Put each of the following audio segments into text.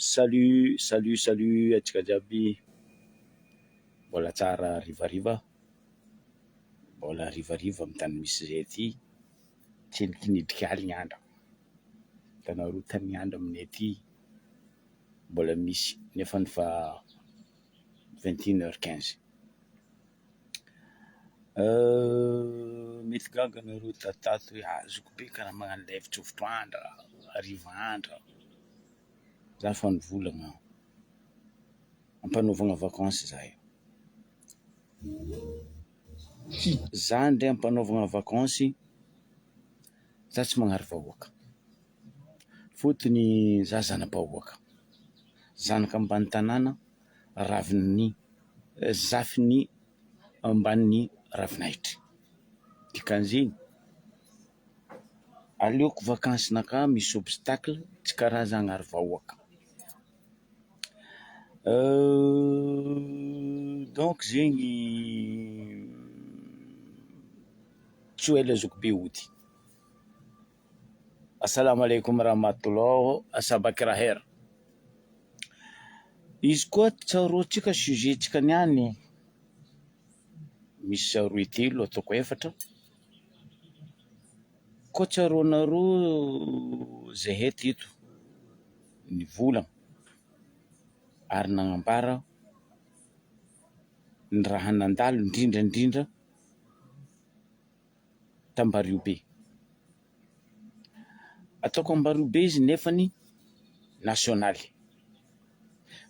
Salut salut salut antsika jiaby, mbola tsara harivariva, mbola harivariva amin'ny tany misy zay aty, tsendrikinidriky aligny andro, hitanareo tany andro aminay aty mbola misy nefany fa vingt et une heure quinze. Mety gaga nareo tatato hoe azoko be karaha magnano live tsofotro andra, hariva andra. Za fa nivolagna ampanaovagna vakansy za io. Za ndray ampanaovagna vakansy, za tsy magnary vahoaka, fôtony za zana-bahoaka, zanaka ambany tanàna, ravin'ny zafin'ny ambanin'ny ravinahitra, dikan'izegny aleoko vakansinakahy misy obstacle tsy karaha za agnary vahoaka. Donc zegny tsy ho ela zoky be hody. Assalam alaikum rahmatullah asabakiraher. Izy koa tsaroantsika sujet-tsika niany misy roy telo ataoko efatra, koa tsaroanareo zahay teto nivolagna ary nagnambara ny raha nandalo indrindra indrindra t'Ambariobe. Ataoko Ambariobe izy nefany nasionaly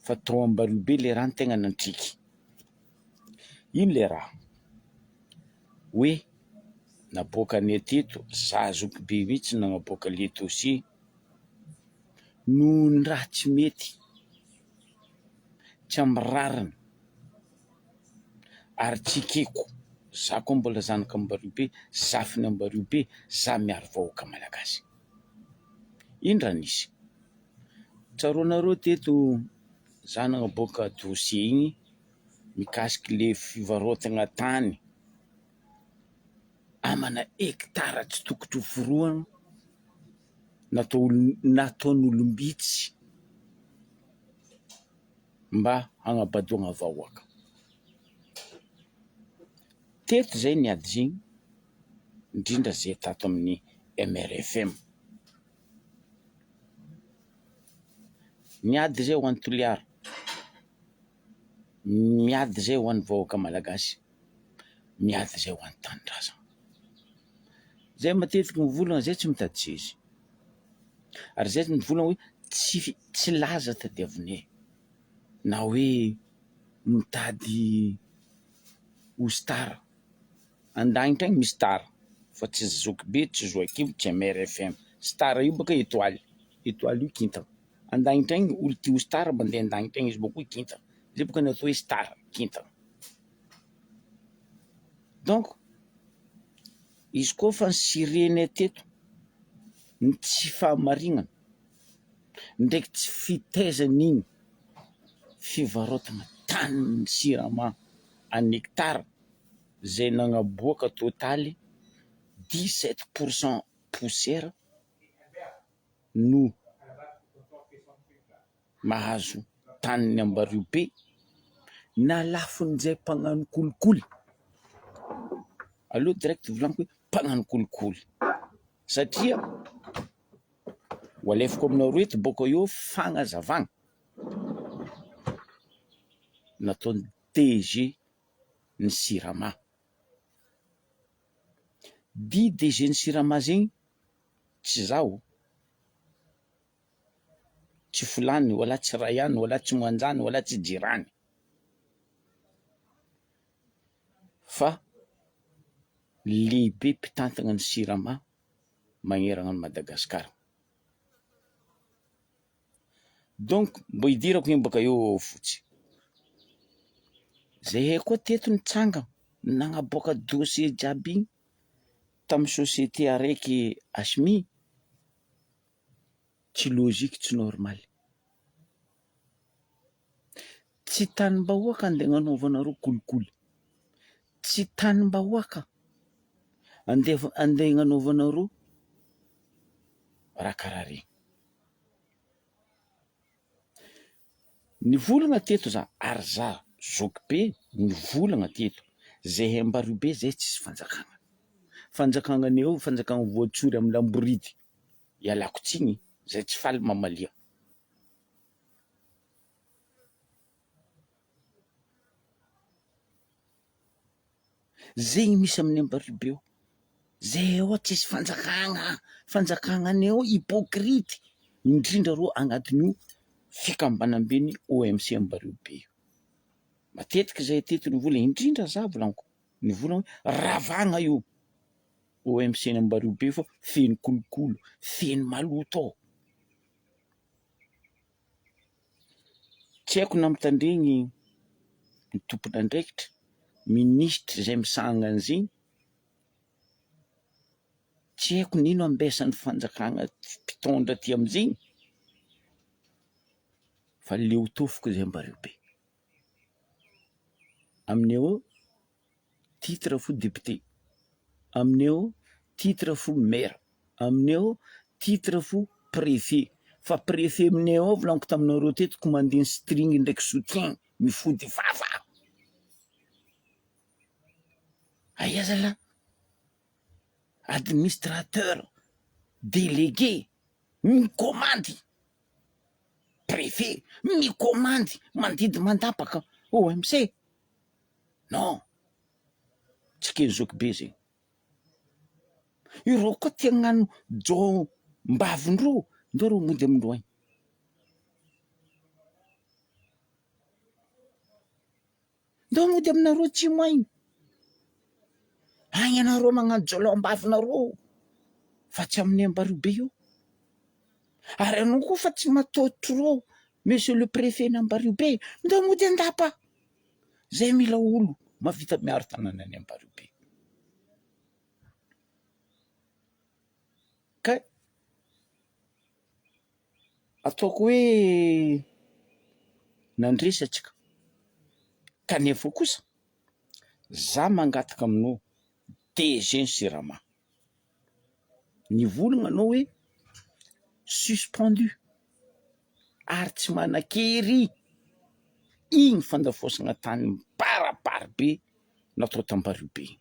fa tao Ambariobe le raha no tegna nantriky. Ino le raha? Hoe naboakanay teto, za zokibe mihitsy nagnaboaka le dossier noho ny raha tsy mety, tsy amin'ny rariny ary tsy ekeko, za koa mbola zanak'Ambariobe, zafin'Ambariobe, za miaro vahoaka malagasy. Ino raha nisy? Tsaroanareo teto za nagnaboaka dossier igny mikasiky le fivarotagna tany amana hectare tsy tokotry ho forohana natao olo- nataon'olom-bitsy mba hagnabadoagna vahoaka. Teto zay ny ady zegny, indrindra zay tato amin'ny MRFM. Miady zay ho an'i Toliara, miady zay ho an'ny vahoaka malagasy, miady zay ho an'ny tanindrazana. Zay matetiky mivolagna zay tsy mitady seza, ary zay mivolagna hoe tsy tsy laza tadiavinay na hoe mitady ho star. An-danitra agny misy star fa tsy zokibe, tsy zoakim, tsy MRFM. Star io bôka étoile, étoile io kintana. An-danitra agny olo te ho star mandeha an-danitra agny izy bôko kintana, zay bôka ny atao hoe star, kintana. Donc izy koa fa nisirenay teto ny tsy fahamarignana ndraiky tsy fitaizan'igny fivarotana tanin'ny sirama en hectare zay nagnaboaka totaly dix-sept pour cent poussière no mahazo tanin'ny Ambariobe na lafin'izay mpagnano kolikoly, aleo direct volaniko hoe mpagnano kolikoly satria ho alefako aminareo eto bôka eo fagnazavana nataon'ny DG ny Sirama. Di DG ny Sirama zegny tsy zaho, tsy folany, wala tsy raiany, wala tsy moanjany, wala tsy jirany fa lehibe mpitantana ny Sirama magnerana an'i Madagasikara. Donc mbo idirako igny bôka eo fotsy. Zahay koa teto nitsangana nagnaboaka dossier jiaby igny tamin'ny société araiky HMI, tsy logique tsy normal. Tsy tanim-bahoaka andeha agnanaovanareo kolikoly, tsy tanim-bahoaka andeha andeha agnanaovanareo raha karaha regny. Nivolagna teto za ary za zoky be nivolagna teto, zahay Ambariobe zay tsisy fanjakagna, fanjakagna eo fanjakagna voatsory amy lamboridy, ialako tsiny zay tsy faly mamalia. Zegny misy amin'ny Ambariobe ao, zay ao tsisy fanjakagna, fanjakagna ao hypocrite, indrindra rô agnatin'io fikambanamben'ny OMC Ambariobe io. Matetiky zay teto nivola, indrindra za volagniko, nivola hoe ravagna io OMC Ambariobe fa feno kolokolo, feno maloto ao. Tsy haiko na mitandregny ny tompon'andraikitra, minisitry zay misahagna an'zegny, tsy haiko n'ino ambesan'ny fanjakagna mpitondra aty am'zegny fa leo tofoko zay Ambariobe. Aminay ao titre fo député, aminay ao titre fo maire, aminay ao titre fo préfet, fa préfet aminay ao volaniko taminareo teto ko mandeha string ndraiky soutien mifody vava, aia zalah administrateur délégué mikomandy préfet mikomandy mandidy mandapaka OMC. Non! Tsy kely zoky be zegny. Ireo koa tia hagnano jômbavindreo, ndao rô mody amindreo agny. Ndao mody aminareo atsimo agny. Agny anareo magnano jôlômbavinareo fa tsy aminay Ambariobe io. Ary anao koa fa tsy mataotro rô monsieur le préfet n'Ambariobe, ndao mody an-dapa. Zay mila olo mahavita miaro tanàna any Ambariobe. Ka ataoko hoe nandresy antsika kanefa kosa za mangataka aminao DG ny Jirama, nivolagna anao hoe suspendu. ary tsy manan-kery iny fandafaosana tany mibaribary be natao tambariobe iny.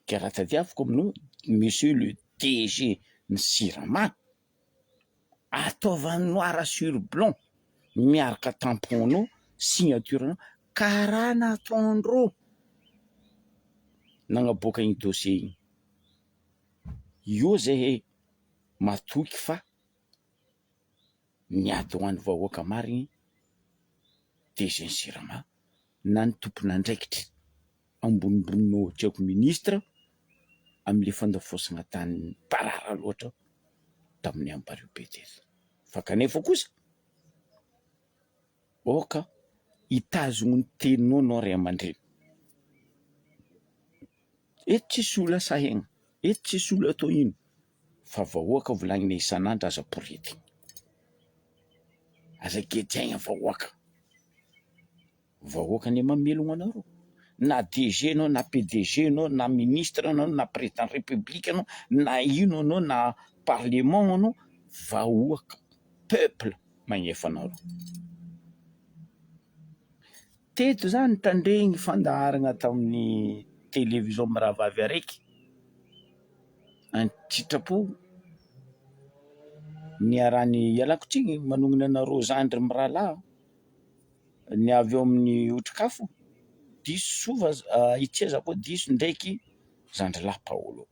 Ka raha tadiaviko aminao monsieur le DG ny Sirama, ataova noir sur blanc miaraka tampon-nao, signature-nao karaha nataondreo nagnaboaka iny dossier iny. Io zay matoky fa miady ho an'ny vahoaka marigny DG ny Jirama na ny tompon'andraikitry ambonimboninao tsy haiko ministre amle fandafaosana tany mibarara loatra tamin'ny Amparibe teto fa kanefa kosa aoka hitazogno ny teninao anao ray aman-dreny. Eto tsisy olona sahegna, eto tsisy olona atao ino fa vahoaka volagnina isan'andro aza poretigny, aza gejaigna vahoaka, vahoaka anie mamelogno anareo na DG anao na PDG anao na ministre anao na président république anao na ino anao na parlement anao, vahoaka peuple magnefa anareo. Teto za nitandregny fandaharagna tamin'ny télévision mirahavavy araiky, an-tsitrapo niarahany, ialako tsiny manognona anareo zandry mirahalahy, ny avy eo amin'ny Otrikafo, diso soa fa ity za koa diso ndraiky zandrilahy Paolo.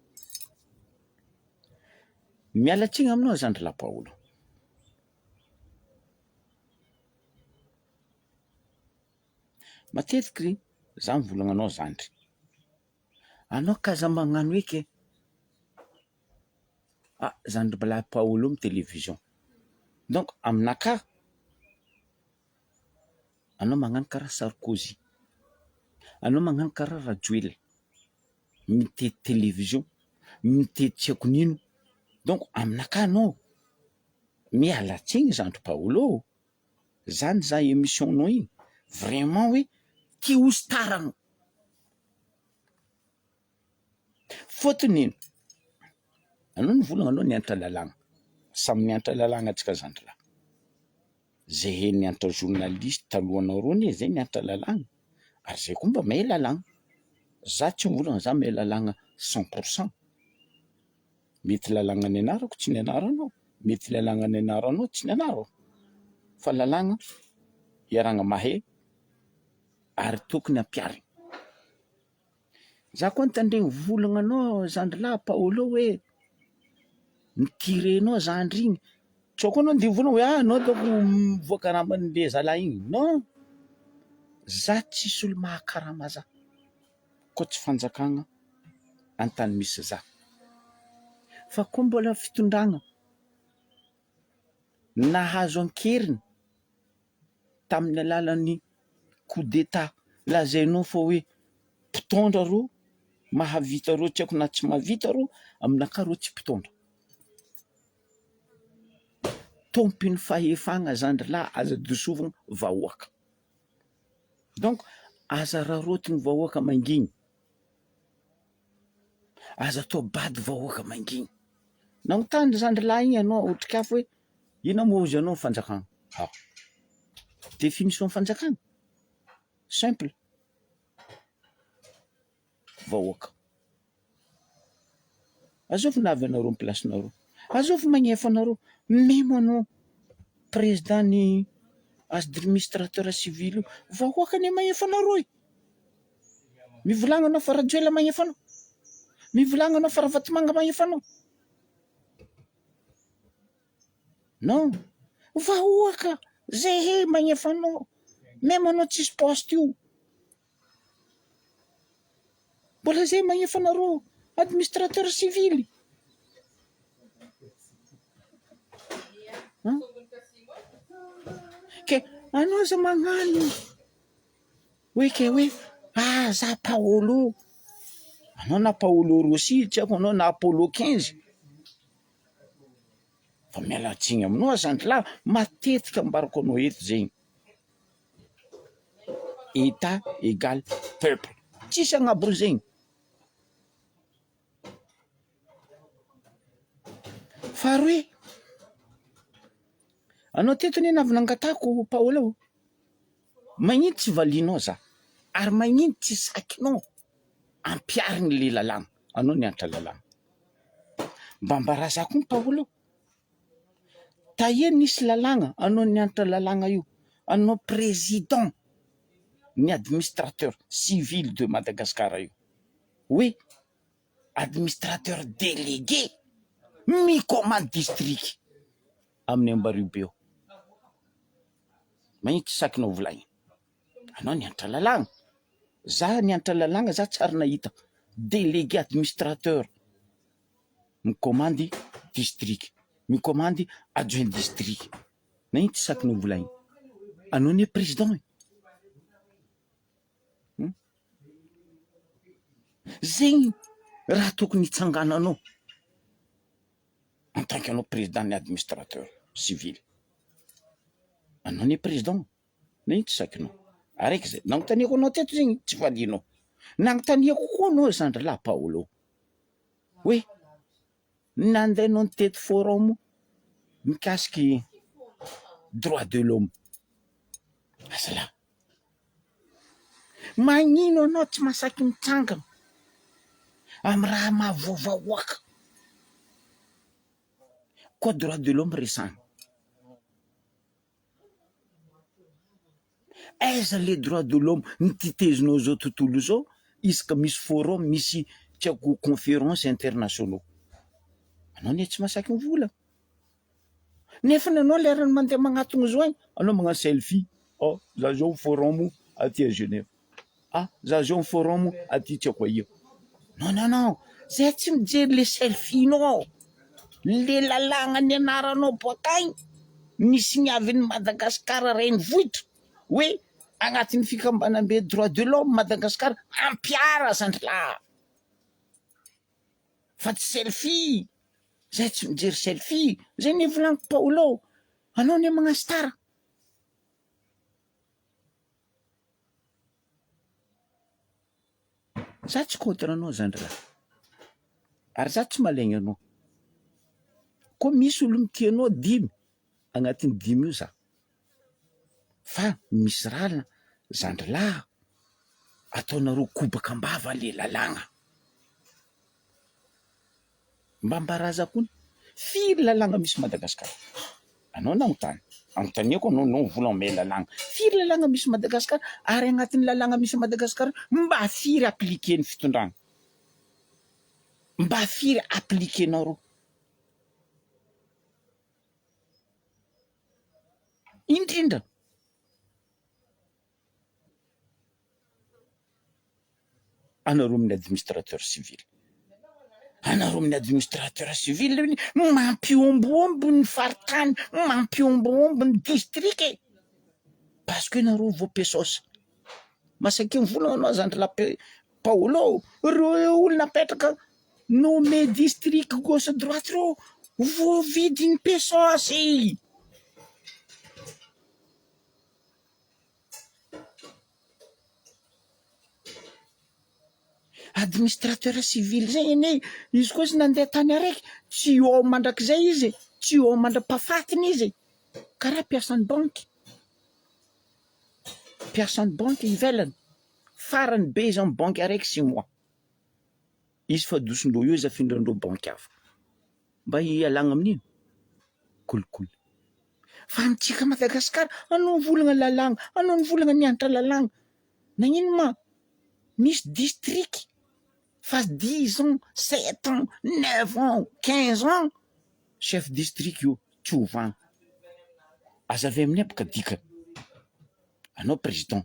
Miala tsiny aminao zandrilahy Paolo. Matetiky za mivolagna anao zandry, anao k'aza magnano eky e, ah zandry mbala Paolo amy télévision, donc aminakahy anao magnano karaha Sarkozy, anao magnano karaha Rajoelina, mitety télévision, mitety tsy haiko n'ino, donc aminakahy anao miala tsiny zandry Paolo ô. Zany za emission nao iny vraiment hoe tia ho star anao. Fôtony ino? Anao nivolagna anao nianatra lalàgna, samy nianatra lalàgna antsika zandry lahy. Zay he nianatra journaliste talohanareo anie zay nianatra lalàgna ary zay koa mba mahay lalàgna. Za tsy mivolagna za mahay lalàgna 100%. Mety lalàgna nianarako tsy nianaranao, mety lalàgna nianaranao tsy nianarako fa lalàgna iarahagna mahay ary tokony ampiharigna. Za koa nitandregny volagna anao zandry lahy Paolo hoe nitirenao zandry igny, sao koa anao ndeha hivolagna hoe ah anao dônko mivoaka raman'le zalahy igny, non za tsisy olo mahakarama za koa tsy fanjakagna an-tany misy za, fa koa mbola fitondragna nahazo an-keriny tamin'ny alalan'ny coup d'Etat lazainao fa hoe mpitondra reo mahavita reo tsy haiko na tsy mahavita reo, aminakahy reo tsy mpitondra. Tompon'ny fahefana zandry lahy aza dosovina vahoaka. Donc aza araraotin'ny vahoaka manginy. Aza atao bado vahoaka manginy. Nanontany zandry lahy igny ianao otrikafo hoe inona moa hozy ianao fanjakana? Ah! Définition fanjakana? Simple, vahoaka. Azovy navy anareo am place-nareo, azovy magnefa anareo, memo anao président ny administrateur civil io, vahoaka anie magnefa anareo e! Mivolagna anao fa Rajoelina magnefa anao, mivolagna anao fa Ravatomanga magnefa anao. Non, vahoaka zehe magnefa anao, meme anao tsisy poste io. Mbola zay magnefa anareo administrateur civil. An? Ke anao aza magnano hoe ke hoe ah za Paolo, anao na Paolo Rossi tsy haiko anao na Apollo 15. Fa miala tsiny aminao aho zandry lahy, matetika ambarako anao eto zegny. Etat egal peuple, tsisy agnabony zegny. Faharoe, anao teto anie navy nangatahako Paolo ô, magnino tsy valianao za ary magnino tsy sakinao ampiharigny le lalàgna, anao nianatra lalàgna. Mba ambarà za koa Paolo ô, Tahia nisy lalàgna, anao nianatra lalàgna io, anao président ny administrateur civil de Madagascar io, hoe administrateur délégué mi-commande district amin'ny Ambariobe ao. Magnino tsy sakinao volagnina? Anao nianatra lalàgna, za nianatra lalàgna za tsy ary nahita délégué administrateur mikomandy district, mikomandy adjoint district, nagnino tsy sakinao volagnina? Anao anie président e! Hum! Zegny raha tokony hitsangananao en tant que anao président ny administrateur civil, anao anie président. Nagnino tsy sakinao? Araiky zay, nagnontaniako anao teto zegny tsy valianao, nagnontaniako koa anao zandry lahy Paolo hoe nandeha anao nitety forum mikasiky droit de l'homme, azalahy magnino anao tsy mahasaky mitsangana amy raha mahavoa vahoaka koa droit de l'homme resahana. Aiza le droit de l'homme notitezinao zao tontolo zao isaka misy forum misy tsy haiko conférence internationaux anao anie tsy mahasaky mivola nefa ny anao lerany mandeha magnatogno zao agny anao magnano selfie oh za zao forum aty à Genève ah za zao forum aty tsy haiko aia non non non zay tsy mijery le selfie-nao le lalàgna nianaranao boaka agny nisoniavin'i Madagasikara renivohitra hoe agnatin'ny fikambanambe droit de l'homme Madagasikara ampiara zandry lahy fa tsy selfie zay tsy mijery selfie zay ne volagniko Paolo anao anie magnano star. Za tsy contre anao zandry lahy, ary za tsy malaigna anao, koa misy olo mitia anao dimy, agnatin'ny dimy io za. Fa misy raha zandry lahy ataonareo kobaka am-bava le lalàgna. Mba ambaraza koa ny firy lalàgna misy Madagascar? Anao nanontany, anontaniako anao anao mivola ame lalàgna. Firy lalàgna misy Madagascar ary agnatin'ny lalàgna misy Madagascar mba firy appliquer ny fitondragna? Mba firy appliquer-nareo? Indrindra anareo amin'ny administrateur civil, anareo amin'ny administrateur civil mampihombohombo ny faritany, mampihombohombo ny district e, parce que nareo vao pesos, masaky mivolagna anao zandry lahy pe- Paolo, reo olona apetraka nommé district gauche droite reo voavidin'ny pesos. Administrateur civil zay anie, izy koa izy nandeha tany araiky tsy eo mandrakizay izy e, tsy eo mandra-pahafatiny izy e, karaha mpiasan'ny banky, mpiasan'ny banky ivelany, farany be izy amin'ny banky araiky six mois, izy fa adosondreo eo izy afindran-dreo banky hafa, mba hialagna amin'ino? Kolikoly. Fa amintsika Madagasikara, anao mivolagna lalàgna, anao mivolagna mianatra lalàgna, nagnino ma misy district fa dix ans, sept ans, neuf ans, quinze ans chef district io tsy ovagna, aza avy aminay bôka dikany, anao président,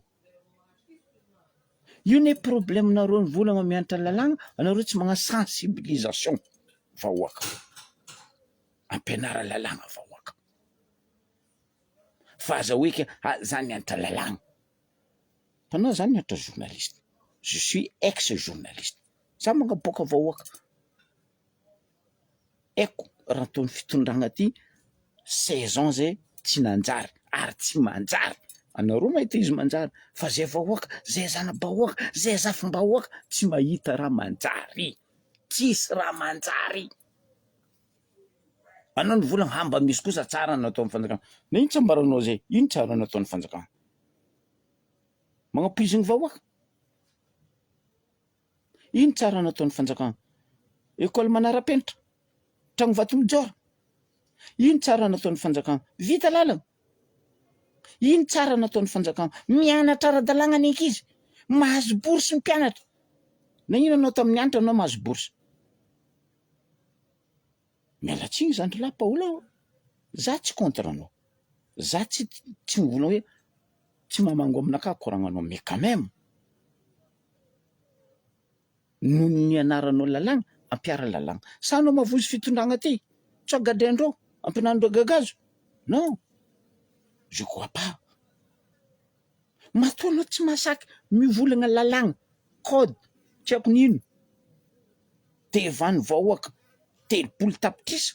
io ne problème-nareo mivolagna mianatra lalàgna, anareo tsy magnano sensibilisation vahoaka. Ampianara lalàgna vahoaka fa aza hoe ke ah za nianatra lalàgna, anao zany nianatra journaliste, je suis ex journaliste, za magnaboaka vahoaka, haiko raha ataon'ny fitondragna ty seize ans zay tsy nanjary ary tsy manjary, anareo mahita izy manjary fa zay vahoaka, zay zana-bahoaka, zay zafim-bahoaka tsy mahita raha manjary, tsisy raha manjary. Anao ny volana ha mba misy kosa tsara nataon'ny fanjakana. Na ino tsy ambaranao zay, ino tsara nataon'ny fanjakana? Magnapoizigny vahoaka. Ino tsara nataon'ny fanjakana? École manara-penitra, tragno vato mijoro. Ino tsara nataon'ny fanjakana? Vita lalana. Ino tsara nataon'ny fanjakana? Mianatra ara-dalàna ny ankizy, mahazo bourse ny mpianatra. Nagnino anao tamin'ny nianatra anao mahazo bourse? Miala tsiny zandry lahy Paolo ô, za tsy contre anao, za tsy tsy mivolagna hoe tsy mamango aminakahy koragnanao mais quand même noho ny nianaranao lalàgna ampiara lalàgna, sa anao mavozo fitondragna ty sao gadraindreo ampinanindreo gagazo non je crois pas, matoa anao tsy mahasaky mivolagna lalàgna code tsy haiko n'ino. Tevan'ny vahoaka 30 tapitrisa,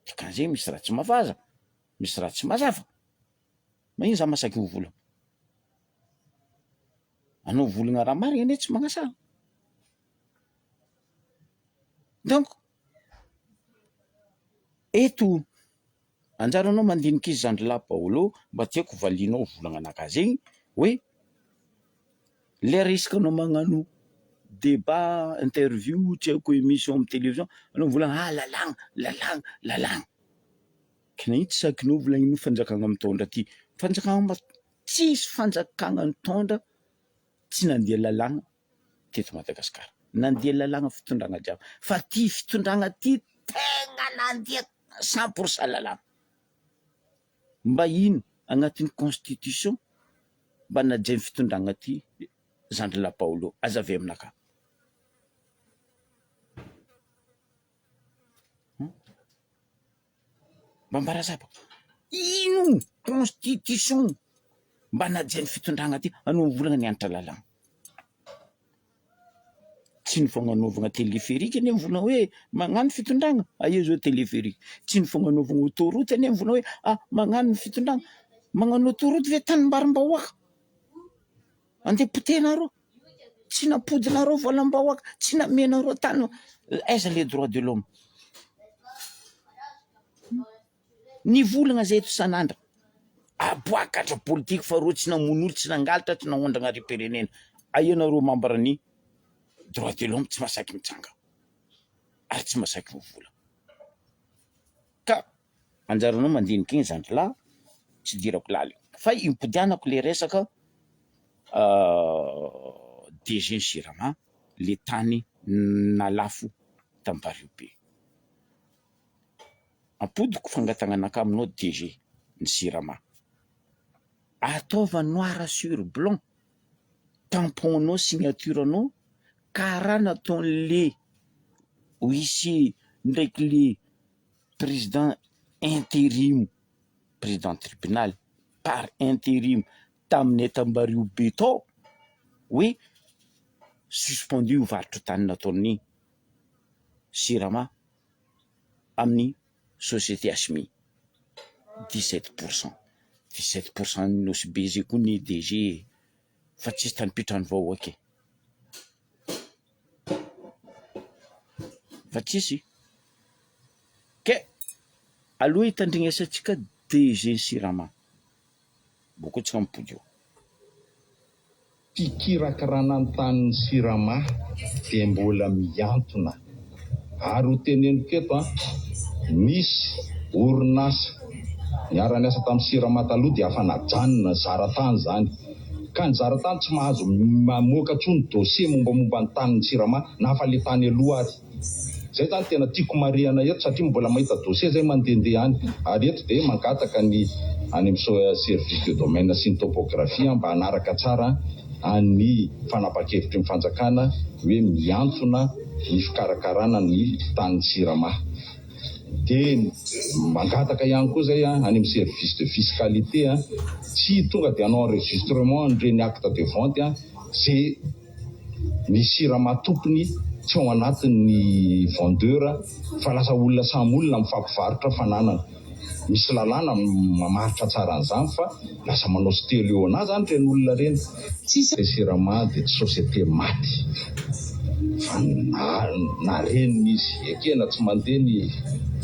dikan'izay misy raha tsy mafaza, misy raha tsy mazava, magnino za mahasaky mivolagna? Anao mivolagna raha marigny anie tsy magnasaha, donc eto anjaranao mandinika izy zandry lahy Paolo mba tiako valianao volagnanakahy zegny hoe Le risque anao magnano debat, interview, tsy haiko emission am television, anao mivolagna ah lalàgna, lalàgna, lalàgna, ke nagnino tsy sakinao volagnino fanjakagna mitondra ty, fanjakagna ma- tsisy fanjakagna nitondra tsy nandia lalàgna teto Madagasikara, nandia lalàgna fitondragna jiaby, fa ty fitondragna ty tegna nandia cent pour cent lalàgna. Mba ino agnatin'ny constitution mba najain'ny fitondragna ty zandry la Paolo? Aza avy aminakahy. Mba ambarazaba. Ino constitution mba najain'ny fitondragna ty anao mivolagna nianatra lalàgna? Tsy ny fagnanaovagna téléphérique anie mivolagna hoe magnano fitondragna, aia zao téléphérique, tsy ny fagnanaovagna autoroute anie mivolagna hoe ah magnano ny fitondragna, magnano autoroute ve tanimbarim-bahoaka, andeha potehinareo, tsy nampodinareo volam-bahoaka, tsy namenareo tany, aiza le droit de l'homme? Nivolagna zay eto isan'andro. Aboahy gadra politique fa reo tsy namono olo, tsy nangalatra, tsy naondragna harem-pirenena. Aia nareo membre ny droit de l'homme tsy mahasaky mitsanga ary tsy mahasaky mivola. Ka anjaranao mandinika igny zandry lahy, tsy idirako lalina fa impodianako le resaka DG ny Jirama le tany nalafo tam'Bariobe. Ampodiko fangatagnanakahy aminao DG ny Jirama, ataova noir sur blanc tampon-nao signature-nao karaha nataon'le huissier ndraiky le président intérim, président tribunal par intérim taminay tam'Bariobe tao hoe suspendu io varotra tany nataon'ny Jirama amin'ny société HMI, 17 pourcent, 17 pourcent ny Nosy Be zay koa ny DG fa tsisy tany mpitrano vahoaka e, fa tsisy ke aloha hitandrignesantsika DG ny Jirama bôkeo tsika mipody eo. Fikirakirana ny tanin'ny Sirama dia mbola mihantona ary ho teneniko eto an, nisy orinasa niara-niasa tamin'ny Sirama taloha dia afa najanona ny zara-tany izany ka ny zara-tany tsy mahazo mamoaka intsony dossier mombamomba ny tanin'ny Sirama na fa le tany aloha ary. Zay zany tena tiako marihana eto satria mbola mahita dossier zay mandehandeha any ary eto dia mangataka ny any amin'ny service de domaine sy ny topographie mba hanaraka tsara ny fanapahan-kevitry ny fanjakana hoe mihantona ny fikarakarana ny tanin'ny Jirama. Dia mangataka ihany koa zay any amin'ny service de fiscalité tsy tonga dia hanao enregistrement an'ireny acte de vente zay ny Sirama tompony tsy ao anatin'ny vendeur fa lasa olona samy olona mifampivarotra fananana. Misy lalàna mamaritra tsara an'izany fa lasa manao stelo eo anà zany ireny olona ireny. Tsisy Sirama dia tsy société maty fa narenina izy. Ekena tsy mandeha ny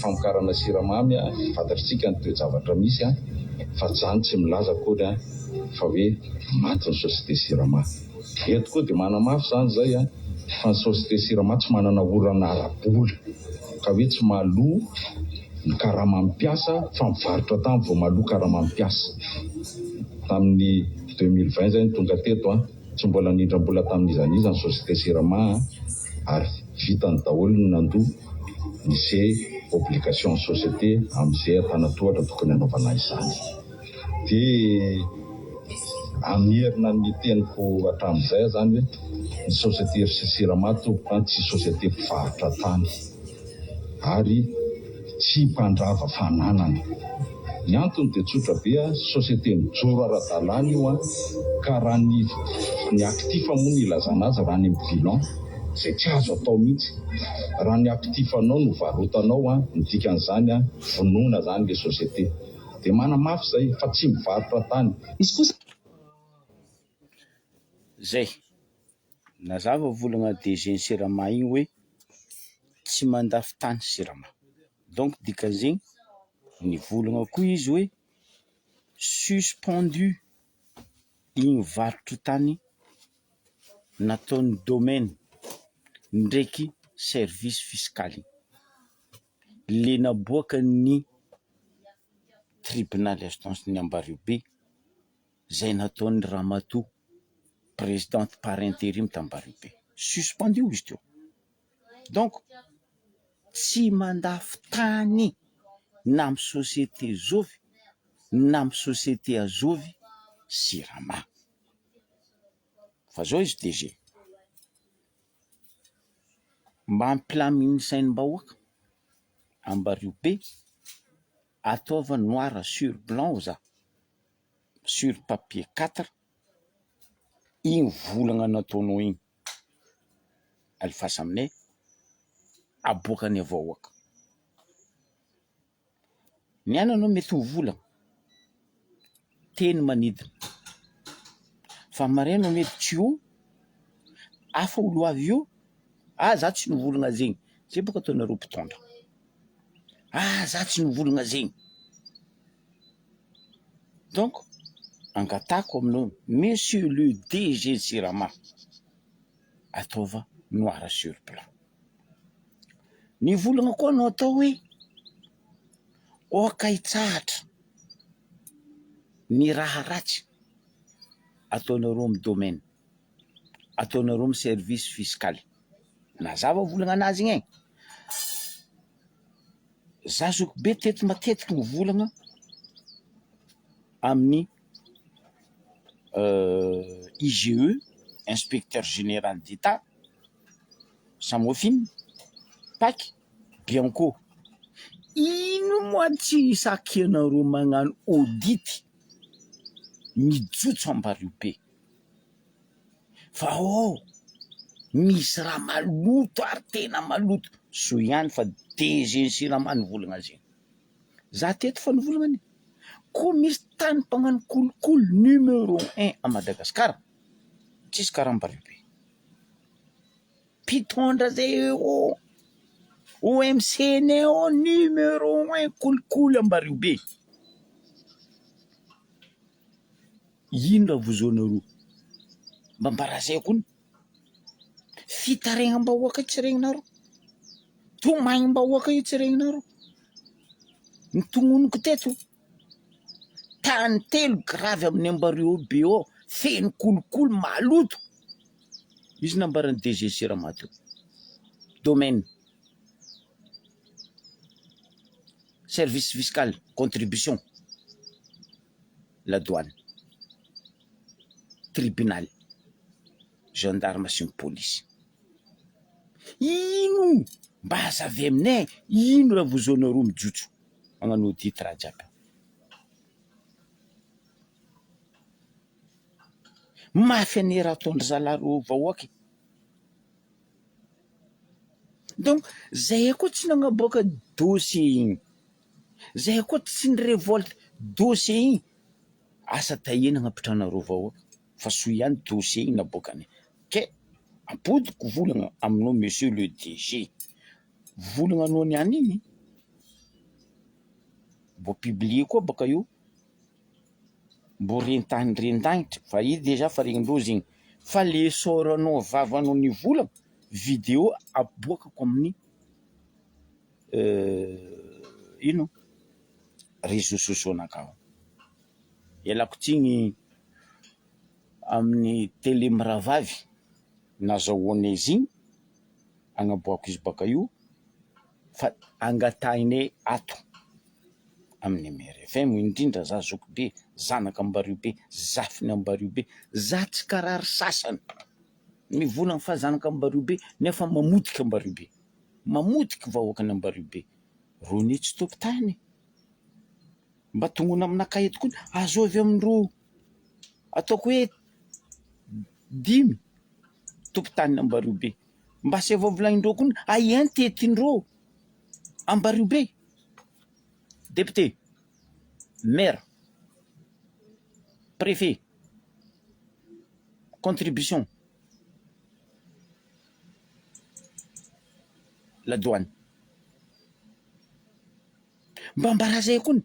famokarana siramamy, fantatritsika ny toe-javatra misy fa izany tsy milaza akory fa hoe maty ny société Sirama. Eto koa dia manamafy izany izay fa ny société Sirama tsy manana orana ara-bola ka hoe tsy mahaloa ny karaman'ny mpiasa fa mivarotra tany vao mahaloa karaman'ny mpiasa. Tamin'ny 2020 izay no tonga teto, tsy mbola nindram-bola tamin'iza n'iza ny société Sirama ary vitany daholo ny nandoa ny ze obligation ny société amin'izay antanatohatra tokony hanaovana izany. Dia hamerina ny teniko hatramin'izay aho izany hoe ny société Sirama tompoko an tsy société mpivarotra tany ary tsy mpandrava fananana. Ny antony dia tsotra be an, société mijoro ara-dalàna io an, ka raha ny ny actif moa no ilazana azy raha any amin'ny bilan, izay tsy azo atao mihitsy, raha ny actif anao no varotanao an, ny dikan'izany an, vonoina izany ilay société. Dia manamafy izay fa tsy mivarotra tany. Misy kosa. Zay. Nazava volagna DG ny Sirama igny hoe tsy mandafy tany Sirama. Donc dikan'izegny nivolagna koa izy hoe suspendu igny varotro tany nataon'ny domaine ndraiky service fiscal igny. Le naboakan'ny tribunal instance ny Ambariobe zay nataon'ny ramatoa présidente par intérim t'Ambariobe. Suspendu izy teo. Donc tsy mandafy tany na amy société zovy na amy société azovy Sirama. Fa zao izy DG. Mba hampilaminy saim-bahoaka Ambariobe ataova noir sur blanc za sur papier quatre igny volagna nataonao igny alefaso aminay aboakanay vahoaka. Ny any anao mety ho vola, teny manidina fa maraina mety tsy ho hafa olo avy eo, ah za tsy nivolagna zegny, zay bôka ataonareo mpitondra, ah za tsy nivolagna zegny. Donc angatahako aminao Monsieur le DG Jirama, ataova noir sur blanc. Ny volana koa no atao hoe aoka hitsahatra ny raha ratsy ataonareo amin'ny domaine, ataonareo amin'ny service fiscal. Nazava volagna anazy igny e! Za zokibe teto matetiky mivolagna amin'ny IGE, inspecteur général d'Etat, Samofin, Pac, Bianco. Ino moa tsy isakianareo magnano audit mijotso ambario be fa ao misy raha maloto ary tena maloto, soa ihany fa DG ny Jirama nivolagna zegny. Za teto fa nivolagna anie, koa misy tany mpagnano kolikoly numéro un à Madagascar, tsisy karaha ambario be. Mpitondra zay eo OMC nay ao numéro un kolikoly ambario be. Ino raha vozoanareo? Mba mbarazay koa ny fitaregnam-bahoaka tsy regninareo, tomagnim-bahoaka io tsy regninareo, ny tognoniko teto tany telo gravy amin'ny ambario be ao feno kolikoly maloto, izy nambaran'ny DG Jirama teo, domaine, service fiscal, contribution. Ladoany, tribunal, gendarme sy ny polisy. Ino mba azavy aminay ino raha vozoanareo mijotso magnano audit raha jiaby io. Mafy anie raha ataon-dry zalahy reo vahoaka e. Donc zahay koa tsy nagnaboaka dossier igny. Zay koa tsy ny revolte dossier igny asa tahiana agnapitranareo vahoaka fa soa ihany dossier igny naboakany ke ampodiko volagna aminao monsieur le DG volagna anao niany igny mbô publier koa baka io mbô ren-tany ren-dagnitra fa i dejà fa regnindrozy igny fa le esoranao vavanao nivolagna video aboakako amin'ny ino réseaux sociaux nakao. Ialako tsiny amin'ny télé mirahavavy nazahoanay izy igny agnaboahako izy baka io fa angatahinay ato amin'ny MRFM indrindra za zokibe zanaka Ambariobe zafin'i Ambariobe za tsy karaha ry sasany mivolagna fa zanaka Ambariobe nefa mamotika Ambariobe. Mamotiky vahoakan' Ambariobe. Rony tsy tompon-tany. Mba tongono aminakahy eto koa azovy amindreo ataoko hoe dimy tompon-tanin' Ambariobe. Mba asaivo volagnindreo koa aia ny tetindreo Ambariobe. Député, maire, préfet, contribution. Ladoany. Mba mbarazay koa ny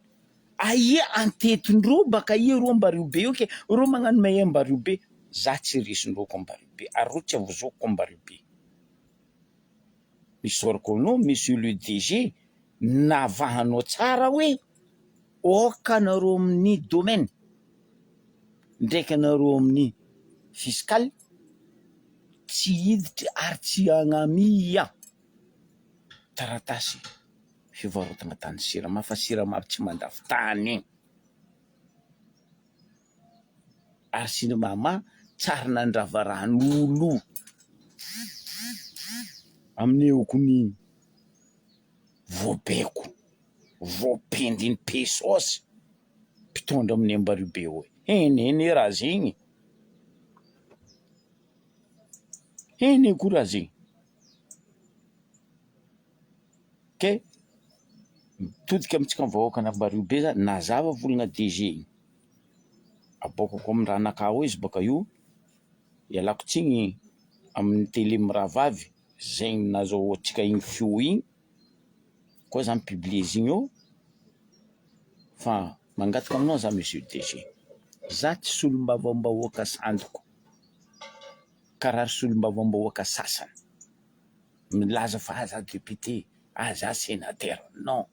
aia antetindreo baka aia reo ambariobe io ke reo magnano mahay ambariobe za tsy resindreo ko ambariobe ary reo tsy avozoko ambariobe. Isaorako anao monsieur le DG navahanao tsara hoe aoka anareo amin'ny domaine ndraiky anareo amin'ny fiscal tsy hiditry ary tsy hagnamia taratasy fivarotana tany Sirama fa Sirama tsy mandafo tany ary Siramama tsary nandrava ran'olo amin'ny okony voabeko voapendriny pesos mpitondra amin'ny Ambariobe eo heniheny raha zegny. Heny koa raha zegny. Ke mitodika amintsika vahoakan'Ambariobe zany, nazava volagna DG igny, aboakako amin'ny ranakà ao izy bôka io, ialako tsiny amin'ny tele mirahavavy zegny nazahoantsika igny feo igny, koa zany publier izy igny eo fa. Mangataka aminao za monsieur DG, za tsy solombavambahoaka sandoko karaha ry solombavambahoaka sasany milaza fa ah za député, ah za sénateur, non!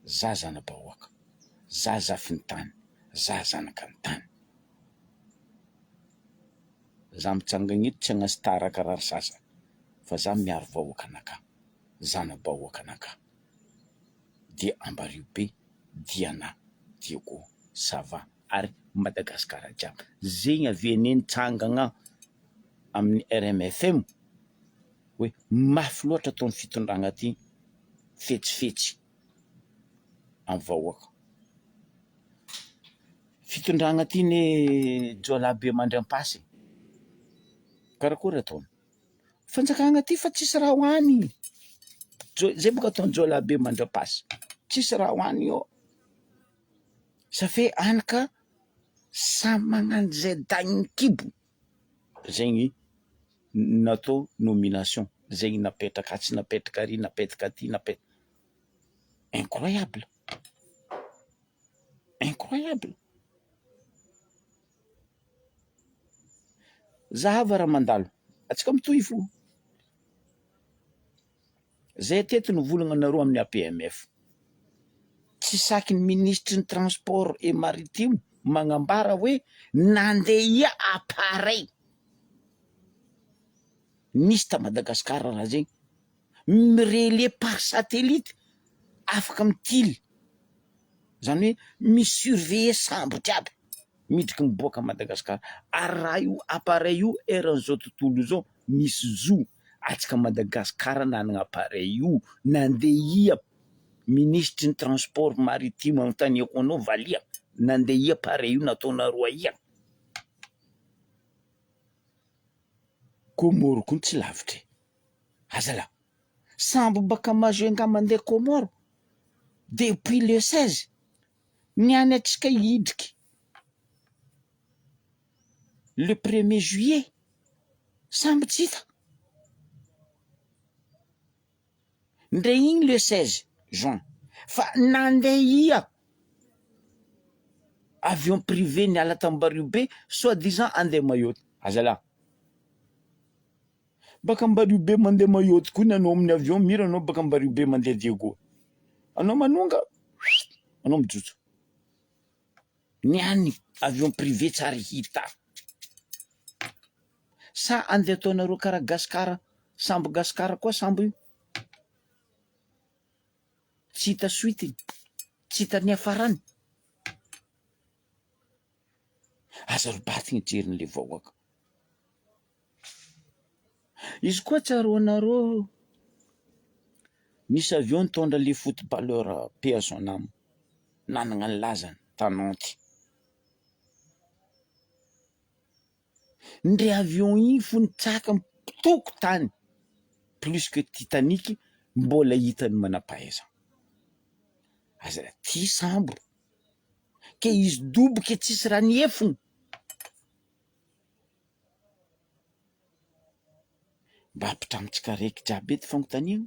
Za zana-bahoaka, za zafin'ny tany, za zanaka ny tany. Za mitsangana eto tsy hagnasitara karaha ry sasany fa za miaro vahoakanakahy, zana-bahoakanakahy. Dia Ambariho be, Diana, Diego, Sava ary Madagascar jiaby. Zegny avy anie nitsangagna amin'ny RMFM hoe mafy loatra ataon'ny fitondragna ty fetsifetsy amin'ny vahoaka. Fitondragna ty anie jiolahy be mandry am-pasy e, karakory ataony? Fanjakagna ty fa tsisy raha hoanigny, jo- zay bôka ataon'ny jiolahy be mandry am-pasy, tsisy raha hoanigny eo, ça fait hany ka samy magnano zay danin'ny kibo, zegny natao nomination, zegny napetraka atsy napetraka ary napetraka aty napetraka, incroyable, incroyable. Zahava raha mandalo, antsika mitohy fo. Zay teto no volagna nareo amin'ny APMF. Tsy saky ny minisitry ny transport et maritime magnambara hoe nandeha ia appareil nisy ta Madagascar raha zegny, mi-relayer par satellite afaka mitily, zany hoe mi-surveiller sambo jiaby midriky miboaka Madagascar ary raha io appareil io eran'izao tontolo izao misy zo atsika Madagascar nanagna appareil io nandeha ia minisitry ny transport maritime anontaniako anao valia nandeha ia appareil io nataonareo aia? Comores koa tsy lavitra e, azalahy sambo baka Majunga mandeha Comores depuis le 16 ny any antsika hidriky le premier juillet sambo tsy hita, ndre igny le 16 juin fa nandeha ia avion privé niala t'Ambariho be soit disant andeha Mayotte, azalahy baka Ambariho be mandeha Mayotte koa ny anao amin'ny avion mira anao baka Ambariho be mandeha Diego, anao manonga anao mijotso. Ny any avion privé tsy ary hita. Sa andeha ataonareo karaha gasikara, sambo gasikara koa sambo io? Tsy hita suite-ny, tsy hita niafarany. Aza robatigny jerin'le vahoaka. Izy koa tsaroanareo nisy avion nitondra le footballeur paix à son âme nanagna ny lazany ta Nantes. Ndre avion igny fony nitsaka mitoko tany plus que Titanic mbola hitan'ny manam-pahaizana. Aza ty sambo ke izy doboky tsisy raha niefogno. Mba ampitramintsika araiky jiaby eto fanontaniana,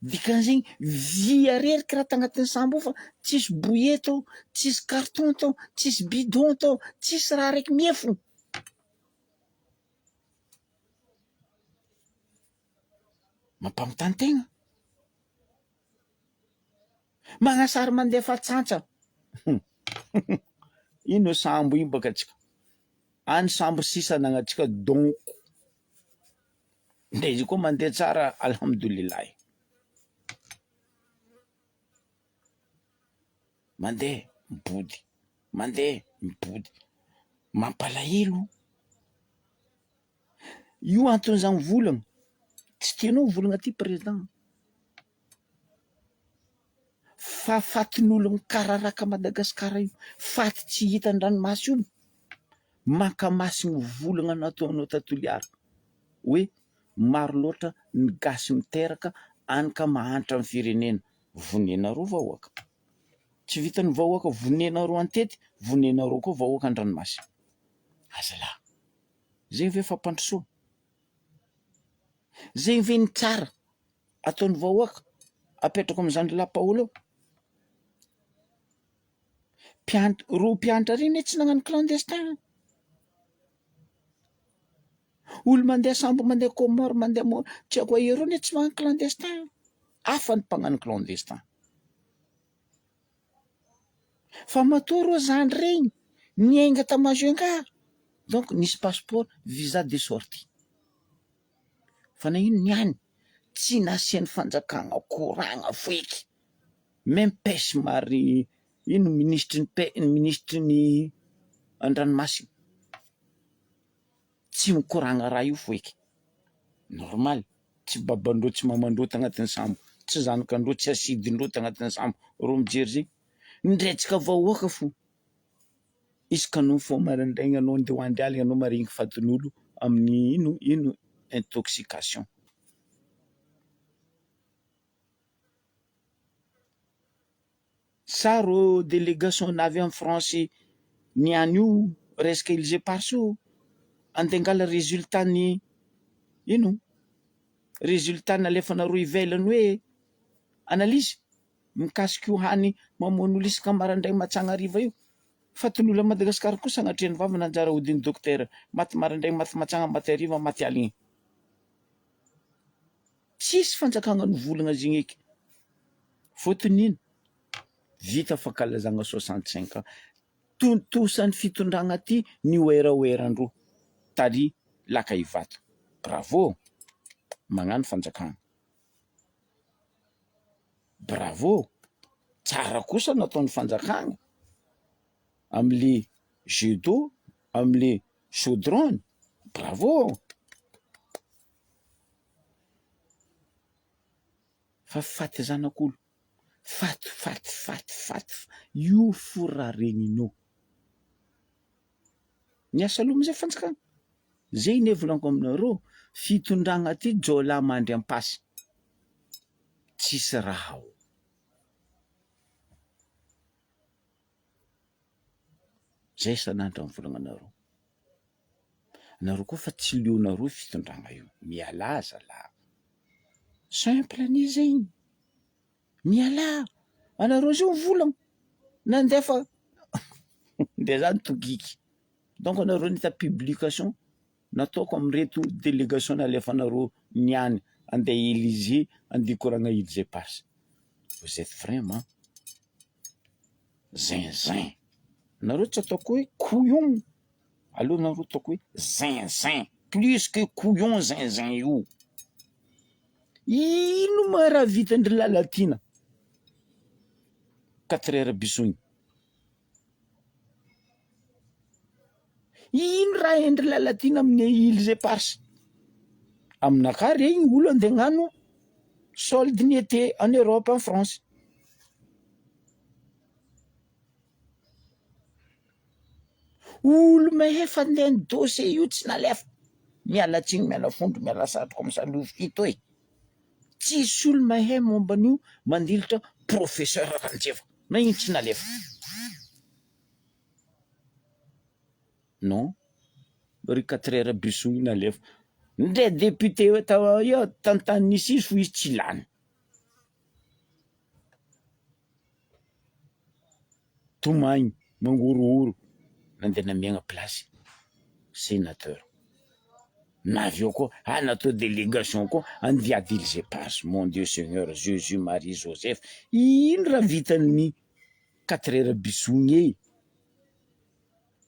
dikan'izegny vy areriky raha tagnatin'ny sambo ao fa tsisy bouillet tao, tsisy carton tao, tsisy bidon tao, tsisy raha araiky miefogno. Mampanontany tegna. Magnasary mandefa atsantsa. Ino sambo io baka antsika? Any sambo sisa anagnantsika donko. Ndre izy koa mandeha tsara alhamdoulilahy. Mandeha mipody, mandeha mipody. Mampalahelo. Io anton'izany volagna, tsy tianao volagna ty président. Fa fatin'olo mikararaka Madagasikara io, faty tsy hita an-dranomasy io, mankamasiny volagna nataonao ta Toliara hoe maro loatra ny gasy miteraka any ka mahantra ny firenena, vonenareo vahoaka, tsy vitan'ny vahoaka vonenareo an-tety, vonenareo koa vahoaka an-dranomasy, azalahy, zegny ve fampandrosoana? Zegny ve ny tsara? Ataon'ny vahoaka, apetrako amin'i zandry lahy Paolo eo. Mpianatra, reo mpianatra reny anie tsy nagnano clandestin. Olo mandeha sambo mandeha Comores mandeha mo- tsy haiko aia reo anie tsy magnano clandestin. Hafa ny mpagnano clandestin. Fa matoa reo zandry regny niainga ta Majunga donc nisy passeport visa de sortie. Fa nagnino niany tsy nasian'ny fanjakagna koragna foeky. Meme pêche mari ino minisitry ny pe- minisitry ny an-dranomasina tsy mikoragna raha io foeky. Normal, tsy babandreo tsy mamandreo tagnatin'ny sambo, tsy zanakandreo tsy asidindreo tagnatin'ny sambo, reo mijery zegny. Ndretsaka vahoaka fo. Isaka anao mifoha maraindraigny anao andeha ho andry aligny anao maregny fatin'olo amin'ny ino ino intoxication. Sa reo délégation navy am France niany io resaka îles éparses io andeha angala résultat ny ino résultat nalefanareo ivelany hoe analyse mikasika io hany mamono olo isaka maraindray matsagna hariva io fatin'olo à Madagascar koa sagnatria ny vava nanjary ahodin'ny dokotera maty maraindray maty matsagna maty hariva maty aligny. Tsisy fanjakagna nivolagna zegny eky. Fôtony ino? Vita fankalazagna 65 ans. Tontosan'ny fitondragna ty ny oeraoerandreo tary laka Ivato. Bravo! Magnano fanjakagna. Bravo! Tsara kosa nataon'ny fanjakagna amle jet d'eau, amle chaudron. Bravo! Fa faty zanak'olo, faty faty faty faty, io fo raha regninao. Miasa loha amizay fanjakana, zay ne volaniko aminareo, fitondragna ty jiolahy mandry am-pasy, tsisy raha ao. Zay isan'andro mivolagna anareo. Nareo koa fa tsy leonareo fitondragna io, mialà zalah. Simple anie zegny, mialà, anareo zao mivolagna, nandefa de za nitokiky, donc anareo nahita publication nataoko amreto délégation nalefanareo niany andeha Elysée andeha hikoragna îles éparses, vous etes vraiment zinzin, nareo tsy ataoko hoe couillon. Aleo nareo ataoko hoe zinzin, plus que couillon zinzin io. Ino ma raha vitan-dry Lalatiana quatre heures bisogny? Ino raha hain-dry Lalatiana amin'ny îles éparses? Aminakahy regny olo andeha hagnano solde ny été en Europe, en France. Olo mahefa andeha ny dossier io tsy nalefa. Miala tsiny miala fondro miala satroka am salohy fito e. Tsisy olo mahay momba an'io mandilitra professeur Ranjeva. Nagnino tsy nalefa? Non, ry quatre heures bus io nalefa. Ndre député tao io tantany nisy izy fo izy tsy lany. Tomagny, mangorohoro, nandeha namiagna place sénateur, na avy eo koa ah natao délégation koa andiady îles éparses, mon Dieu seigneur Jesus Marie Joseph, ino raha vitan'ny quatre heures bisogny e,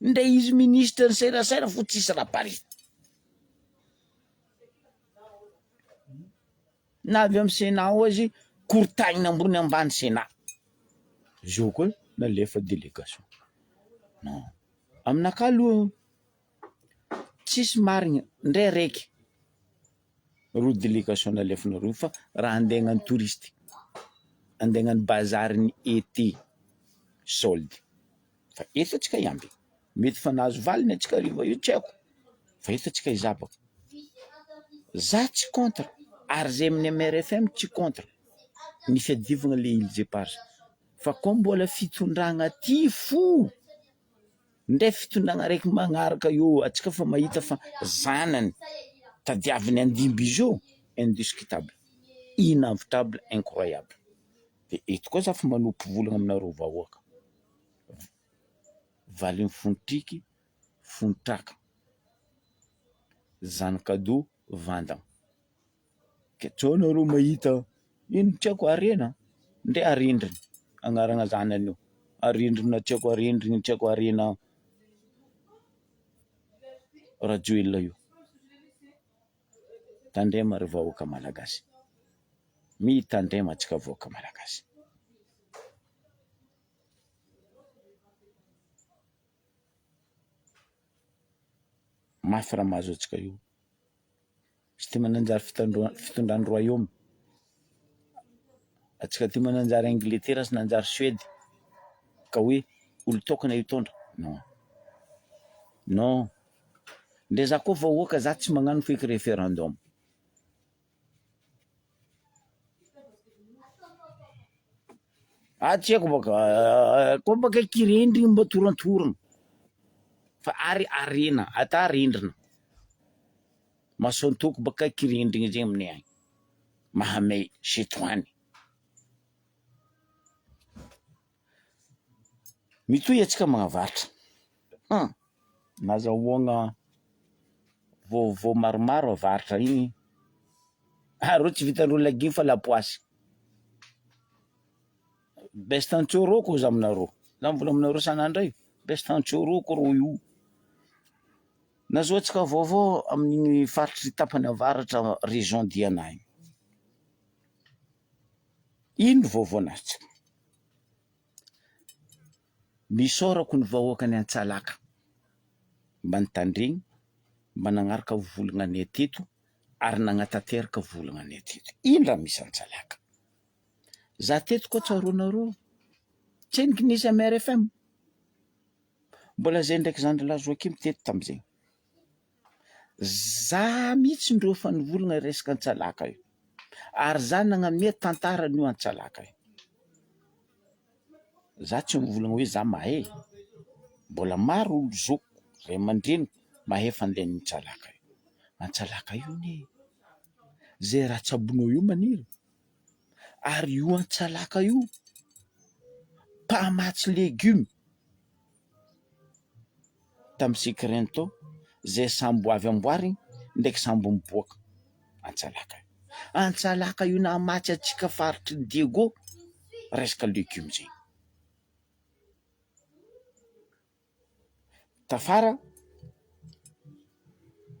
ndre izy ministre ny serasera fo tsisy raha pare. Na avy amin'ny Sénat ao aza korotanina ambony ambany Sénat. Zao koa nalefa délégation. Non. Aminakahy aloha tsisy marigna ndray raiky ro délégation nalefanareo fa raha andeha hagnano touriste, andeha hagnano bazary ny été solde. Fa eto antsika hiamby. Mety fa nahazo valiny antsika hariva io tsy haiko fa eto antsika hizabaka. Za tsy contre ary zay amin'ny MRFM tsy contre ny fiadivagna le îles éparses fa koa mbola fitondragna ty fo ndray fitondragna raiky magnaraka eo antsika fa mahita fa zanany tadiaviny handimby izy io indiscutable, inavitable, incroyable. De eto koa za fa manompo volagna aminareo vahoaka. Valin'ny fontriky, fontraka. Zanak'Ado vandana. Ke zao nareo mahita ino tsy haiko harena ndre arendrina agnarana zanany io, arendrina tsy haiko arendrina tsy haiko harena Rajoelina io. Tandrema ry vahoaka malagasy, mitandrema antsika vahoaka malagasy. Mafy raha mahazo antsika io. Tsy tia mananjary fitandroa- fitondran'ny royaume. Antsika aty mananjary Angletera sy nanjary Suède ka hoe olon-tokana hitondra, non, non, ndre za koa vahoaka za tsy magnano feky référendum. Ah tsy haiko baka, koa baka kirendrigny mba torantoragna fa ary arena ata rindrina, mason-toko baka kirendrigny zegny aminay agny, mahamay chez toi any. Mitohy antsika magnavaratra, hum nazahoagna vaovao maromaro avaratra igny, ah reo tsy vitan'ireo lagiany fa lapoasy. Best antsôrôko za aminareo, za mbola aminareo isan'andro e, best antsôrôko rô io. Nazahoantsika vaovao amin'igny faritry tapany avaratra région Diana igny. Ino vaovao nahazotsika? Nisaorako ny vahoakan'i Antsalaka mba nitandregny, mba nagnaraka volagnanay teto ary nagnatanteraka volagnanay teto. Ino raha misy Antsalaka? Za teto koa tsaroanareo, tsendriky nisy MRFM, mbola zay ndraiky zandry lahy Joachim teto tam'zegny. Za mihitsy ndreo efa nivolagna resaka Antsalaka io, ary za nagnamia tantaran'io Antsalaka io. Za tsy mivolagna hoe za mahay, mbola maro olo zokiko, ray aman-dreniko mahay fandehan'ny Antsalaka io. Antsalaka io anie zay raha tsabonao io maniry, ary io Antsalaka io mpamatsy legioma. Tamin'ny Secrento zay sambo avy amboariny ndraiky sambo miboaka Antsalaka io. Antsalaka io namatsy antsika faritry Diego resaka legioma zay. Tafara,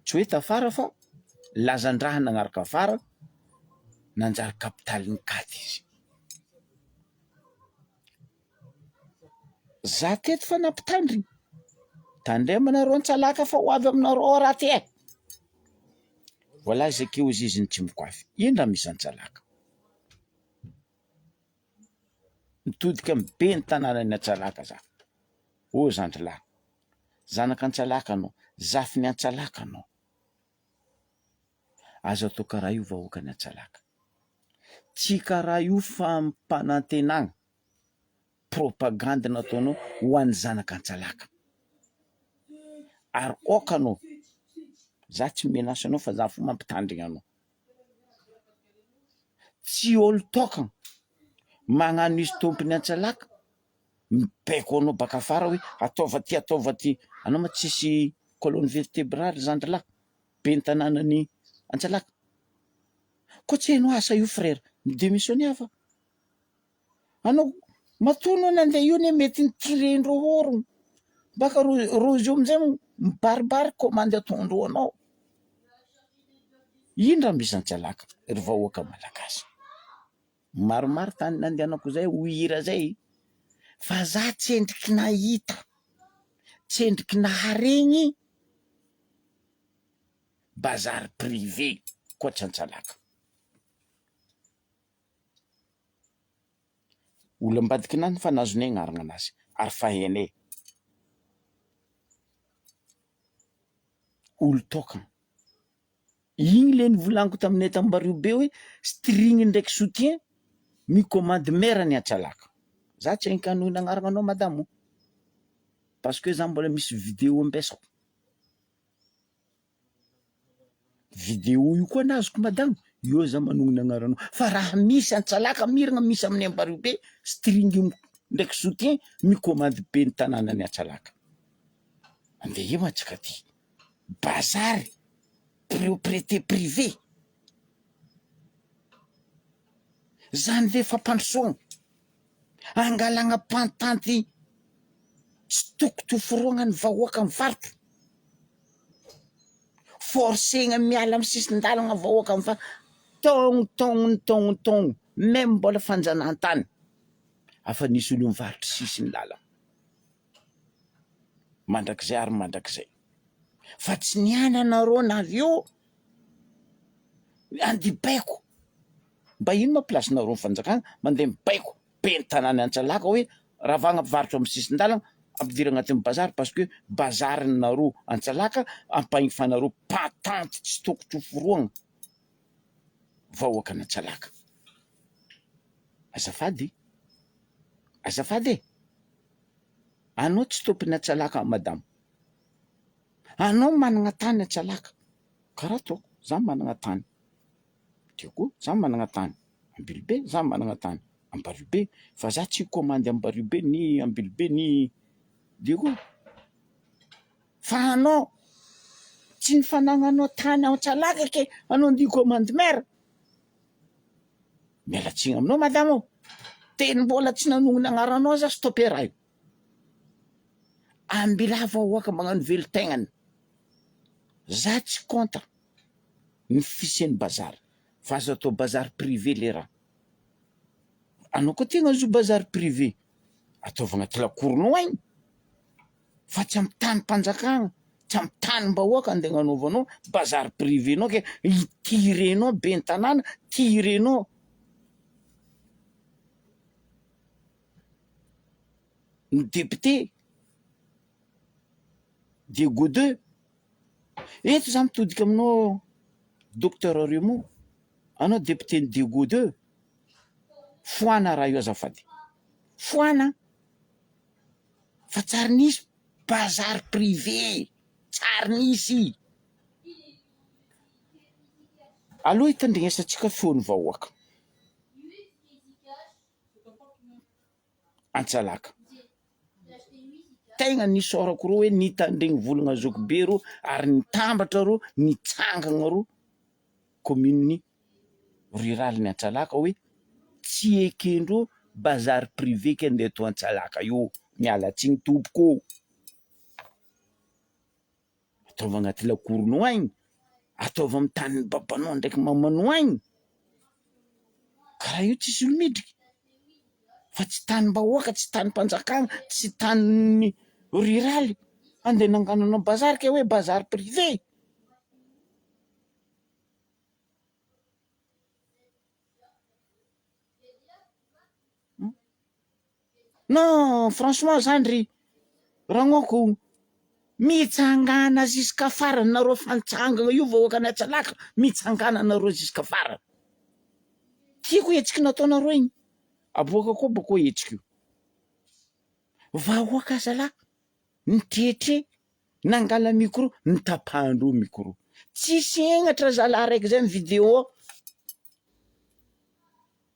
tsy hoe tafara fa lazan-draha nagnaraka afara nanjary kapitalin'ny CAT izy. Za teto fa nampitandrina, tandremo nareo Antsalaka fa ho avy aminareo ao raha ty e! Voalaza akeo izy izy ny tsy mikoafy, ino raha misy Antsalaka? Mitodika amin'ny ben'ny tanànan'i Antsalaka za, ô zandry lahy, zanak'Antsalaka anao, zafin'i Antsalaka anao, aza atao karaha io vahoakan'i Antsalaka, tsy karaha io fampanantenana. Propagandy nataonao ho an'ny zanak'Antsalaka. Ary aoka anao, za tsy menace anao fa za fo mampitandrigna anao. Tsy olo tokana magnano izy tompony Antsalaka mibaiko anao baka afara hoe ataova ty ataova ty, anao ma tsisy colonne vertebrale zandry lahy, ben'ny tanànan'i Antsalaka. Koa tsy hainao asa io frère, mi-demissionner fa. Anao matoa anao nandeha io anie mety ni-tirer-ndreo orogno, baka rô rô izy io amizay mibaribary commande ataondreo anao, ino raha misy an-tsalaka ry vahoaka malagasy, maromaro tany nandehanako zay ho hira zay fa za tsendriky nahita, tsendriky naharegny bazary privé koa tsy an-tsalaka. Olo ambadiky nany fa nazonay agnarana anazy ary fa hainay. Olo tokana. Igny le nivolaniko taminay tambario be hoe string ndraiky soutien mi-commande mère ny Antsalaka. Za tsy haiko hanohina agnarana anao madamo parce que za mbola misy video ambesako. Video io koa nazoko madamo, eo za manognona agnaranao fa raha misy antsalaka miragna misy amin'ny Amparibe string ndraiky soutien mikomandy ben'ny tanànan'i Antsalaka. Andeha eo antsika ty. Bazary propriété privée. Zany ve fampandrosoana? Angalagna pantanty tsy tokony hoforoagna ny vahoaka mivarotra. Forcegna miala amy sisin-dalagna vahoaka mivarotra. Taogno taogno taogno taogno même mbola fanjanahantany afa nisy olo mivarotry sisin'ny lalagna. Mandrakizay ary mandrakizay. Fa tsy niany anareo na avy eo andeha hibaiko. Mba ino ma place-nareo am fanjakana mandeha mibaiko ben'ny tanàna Antsalaka hoe ravagna mpivarotra am sisin-dalana ampidiro agnatin'ny bazary parce que bazary-nareo Antsalaka ampahefanareo patente tsy tokotry ho forohagna vahoakan'Antsalaka. Azafady, azafady e! Anao tsy tompon'ny Antsalaka madama. Anao managna tany Antsalaka, karaha ataoko, za managna tany. Diego, za managna tany Ambilobe, za managna tany Ambariobe, fa za tsy hikômandy Ambariobe ni Ambilobe ni Diego. Fa anao tsy ny fanagnanao tany ao Antsalaka ke anao andeha hikômandy maire. Miala tsiny aminao madama ô, teny mbola tsy nanognona agnaranao za stopper raha io. Ambilà vahoaka magnano velon-tegnany, za tsy contre. ny fisian'ny bazary fa aza atao bazary privé le raha, anao koa tia hagnano bazary privé ataovy agnaty lakoronao agny fa tsy amy tanim-panjakana, tsy amy tanim-bahoaka andeha agnanaovanao bazary privé nao ke hi-tirenao ben'ny tanàna, tirenao. Ny député Diego deux. Eto za mitodika aminao Docteur Raymond, anao député-n'i Diego deux, foana raha io azafady, foana fa tsary nisy bazary privé, tsary nisy. Aleo hitandregnesantsika feon'ny vahoaka. Antsalaka. Tegna nisaorako reo hoe nitandregny volagna zokibe reo ary nitambatra reo nitsangagna reo commune ruralin'i Antsalaka hoe tsy ekendreo bazary privé ke andeha atao Antsalaka io, miala tsiny tompoko ô. Ataovy agnaty lakoronao agny, ataovy amy tanin'ny babanao ndraiky mamanao agny, karaha io tsisy olo midriky, fa tsy tanim-bahoaka, tsy tanim-panjakana, tsy tanin'ny ruraly andeha anangananao bazary ke hoe bazary privé. Non franchement zandry ragnoko mitsangana jusqu'à farany nareo fa nitsangana io vahoakan'i Antsalaka mitsangana nareo jusqu'à farany tiako hetsiky nataonareo igny aboaka koa bôko hetsiky io vahoaka zalahy nitretre nangala micro nitapahandreo micro tsisy hegnatra zalahy raiky zay vidéo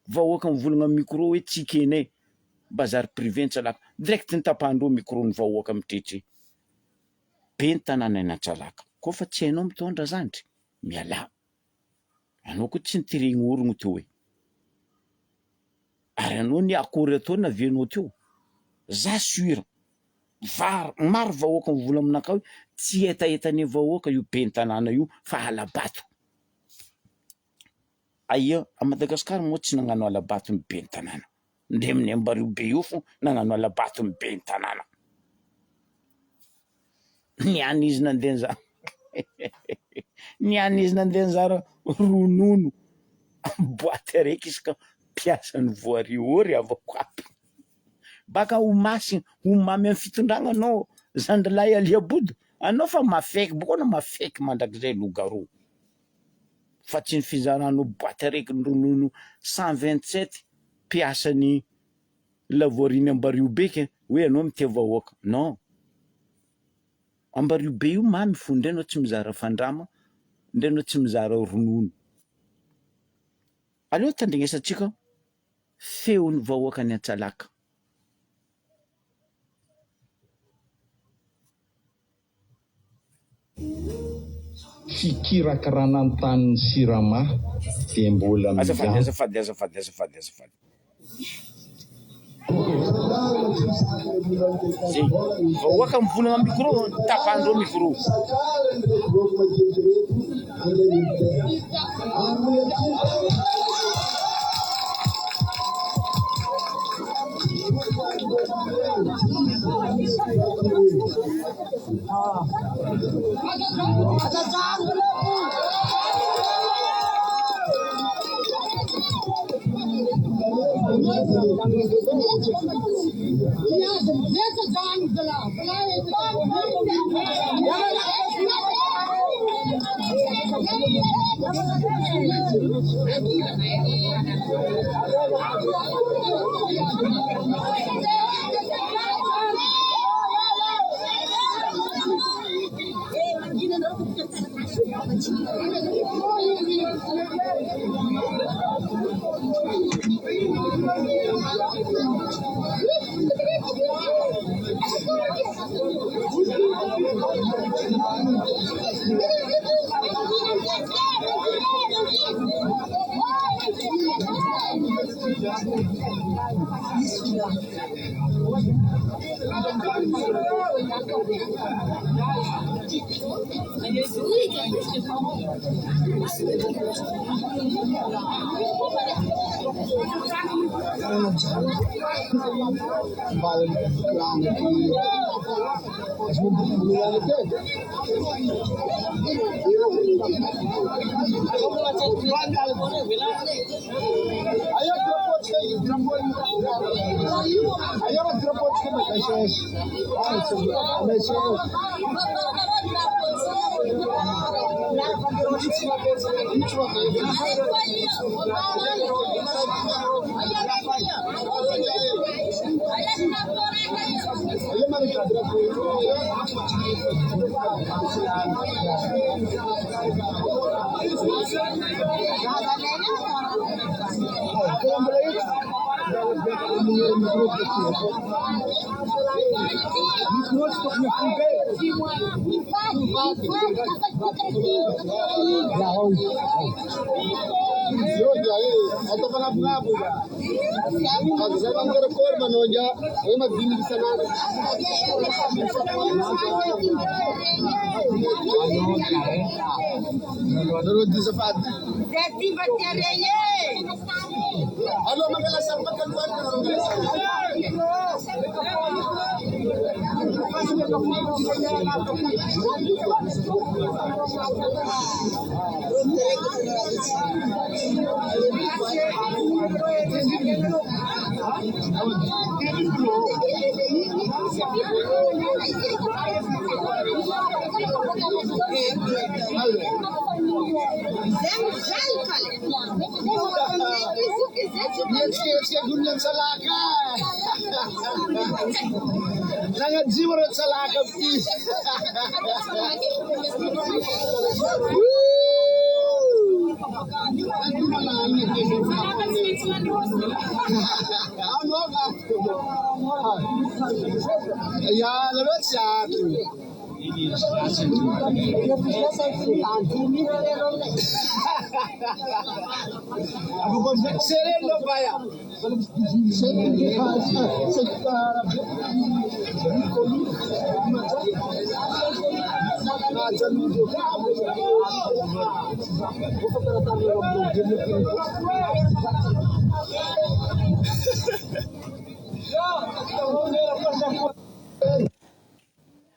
Vahoaka mivolagna am micro hoe tsy ekenay bazary privé Antsalaka direct nitapahandreo micro ny vahoaka mitretre be ny tanàna ny Antsalaka koa fa tsy hainao mitondra zandry mialà anao koa tsy nitiregny orogno teo e ary anao ny akory atao navianao teo za sur var maro vahoaka mivola aminakahy hoe tsy hetahetan'ny vahoaka io ben'ny tanàna io fa hala-bato. Aia a Madagascar moa tsy nagnano hala-bato ny ben'ny tanàna, ndre amin'ny Ambario be io fô nagnano hala-bato ny ben'ny tanàna, niany izy nandeha nizaha niany izy nandeha nizara ronono boaty araiky isaka mpiasan'ny voirie ô ry havako aby, baka ho masina ho mamy amin'ny fitondragna anao zandrilahy Alia Bodo, anao fa mafaiky bôka anao mafaiky mandrakizay loup-garou. fa tsy ny fizarana boite araiky ny ronono 127 mpiasan'ny la voirie-ny Ambariho be ke hoe anao mitia vahoaka non Ambariho be io mamy fo ndray anao tsy mizara fandrama ndray anao tsy mizara ronono aleo tandrignesantsika feon'ny vahoakan'i Antsalaka. Fikirakirana ny tanin'ny Sirama dia mbola Azafady, miampy. azafady, azafady, azafady, azafady. Zay vahoaka mivolagna am micro, tapahandreo micro.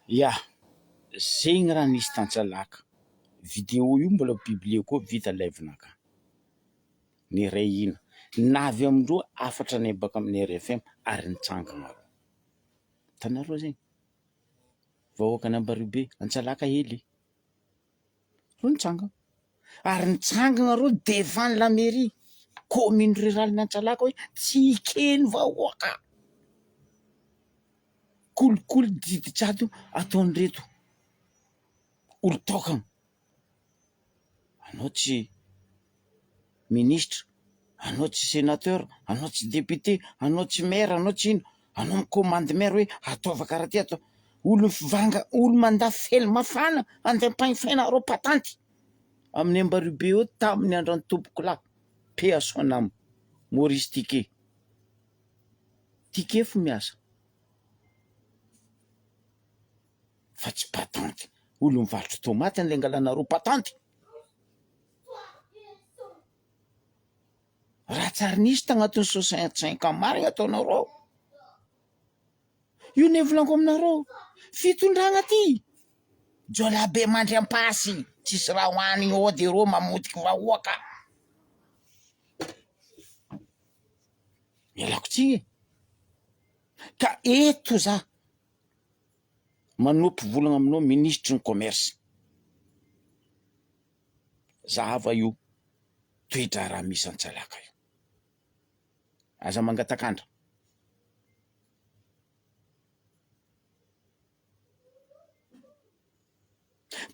Ya, zegny raha nisy tantsalaka. Video io mbola publier koa vita live-naka. Niray hina. Navy amindreo hafatra anay baka amin'ny RFM ary nitsangana reo. Hitanareo zegny? Vahoakan'Ambariobe, Antsalaka hely. Reo nitsangana. Ary nitsangana reo devant la mairie, commune rurale Antsalaka hoe tsy ekeny vahoaka. Kolikoly didy jadona ataon'ireto olon-tokana. Anao tsy ministra, anao tsy sénateur, anao tsy député, anao tsy maire, anao tsy ino, anao mi-commande maire hoe ataova karaha ty atao. Olo fivanga, olo mandà fely mafana andeha ampahifainareo patanty amin'ny Ambaribe eo tamin'ny andron'ny tompokolahy, paix à son âme, Maurice Tiquet. Tiquet fo miasa fa tsy patanty. Olo mivarotra tomaty andeha angalanareo patanty. Raha tsy ary nisy tagnatin'ny 65 ans marigna ataonareo. Io ne volaniko aminareo, fitondragna ty, jiolahy be mandry am-pasy, tsisy raha hoanigny eo de reo mamotiky vahoaka. Ialako tsiny e, ka eto za manopy volagna aminao minisitry ny commerce, zahava io toe-draharaha misy Antsalaka io. Aza mangatak'andra.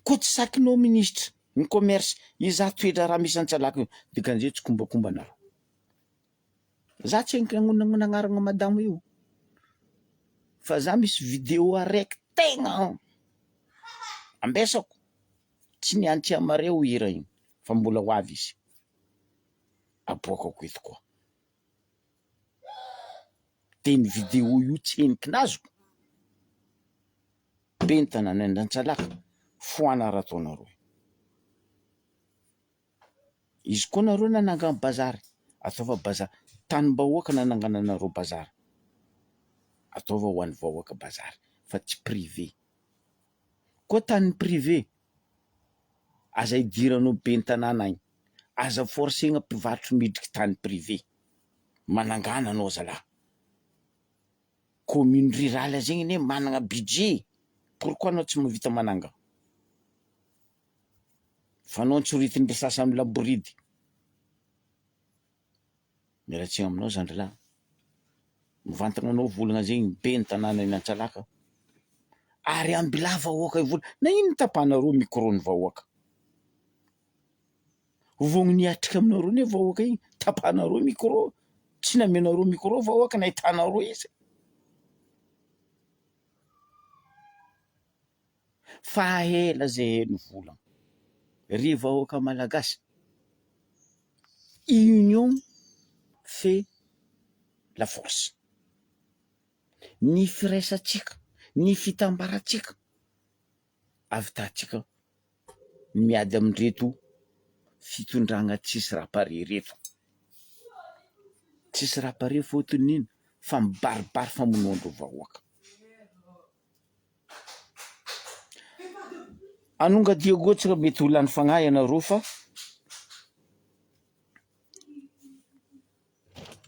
Koa tsy sakinao minisitra ny commerce izaho toe-draharaha misy Antsalaka io, dikan'izay tsikombakomba nareo. Za tsy haiko agnarana madamo io fa za misy video araiky tegna ambesako, tsy niantsy amareo hira igny fa mbola ho avy izy. Aboakako eto koa. De ny video io tsy henik'nazoko, be ny tanàna Andantsalaka, foana raha ataonareo io. Izy koa nareo nanangana bazary, ataova bazary, tanim-bahoaka nanangananareo bazary, ataova ho an'ny vahoaka bazary fa tsy privé. Koa tany privé, aza idiranao ben'ny tanàna agny, aza forcegna mpivarotro midriky tany privé, manangana anao zalahy, commune rurale zegny anie managna budget, pourquoi anao tsy mahavita manangana? Fa anao antsoritin'ny sasany laboridy. Miala tsiny aminao zandry lahy, mivantagna anao volagna zegny be ny tanàna eny Antsalaka ary ambilà vahoaka hivola, na ino tapahanareo micro ny vahoaka, vognona hiatrika aminareo anie vahoaka igny, tapahanareo micro, tsy namenareo micro vahoaka nahitanareo izy. Fa ela zay nivolagna, ry vahoaka malagasy, union fait la force, ny firaisantsika, ny fitambarantsika ahavitatsika miady amin'ireto fitondragna tsisy raha pare reto, tsisy raha pare fôtony ino fa mibaribary famonoan-dreo vahoaka. Anonga Diego tsy raha mety ho lany fagnahy ianareo fa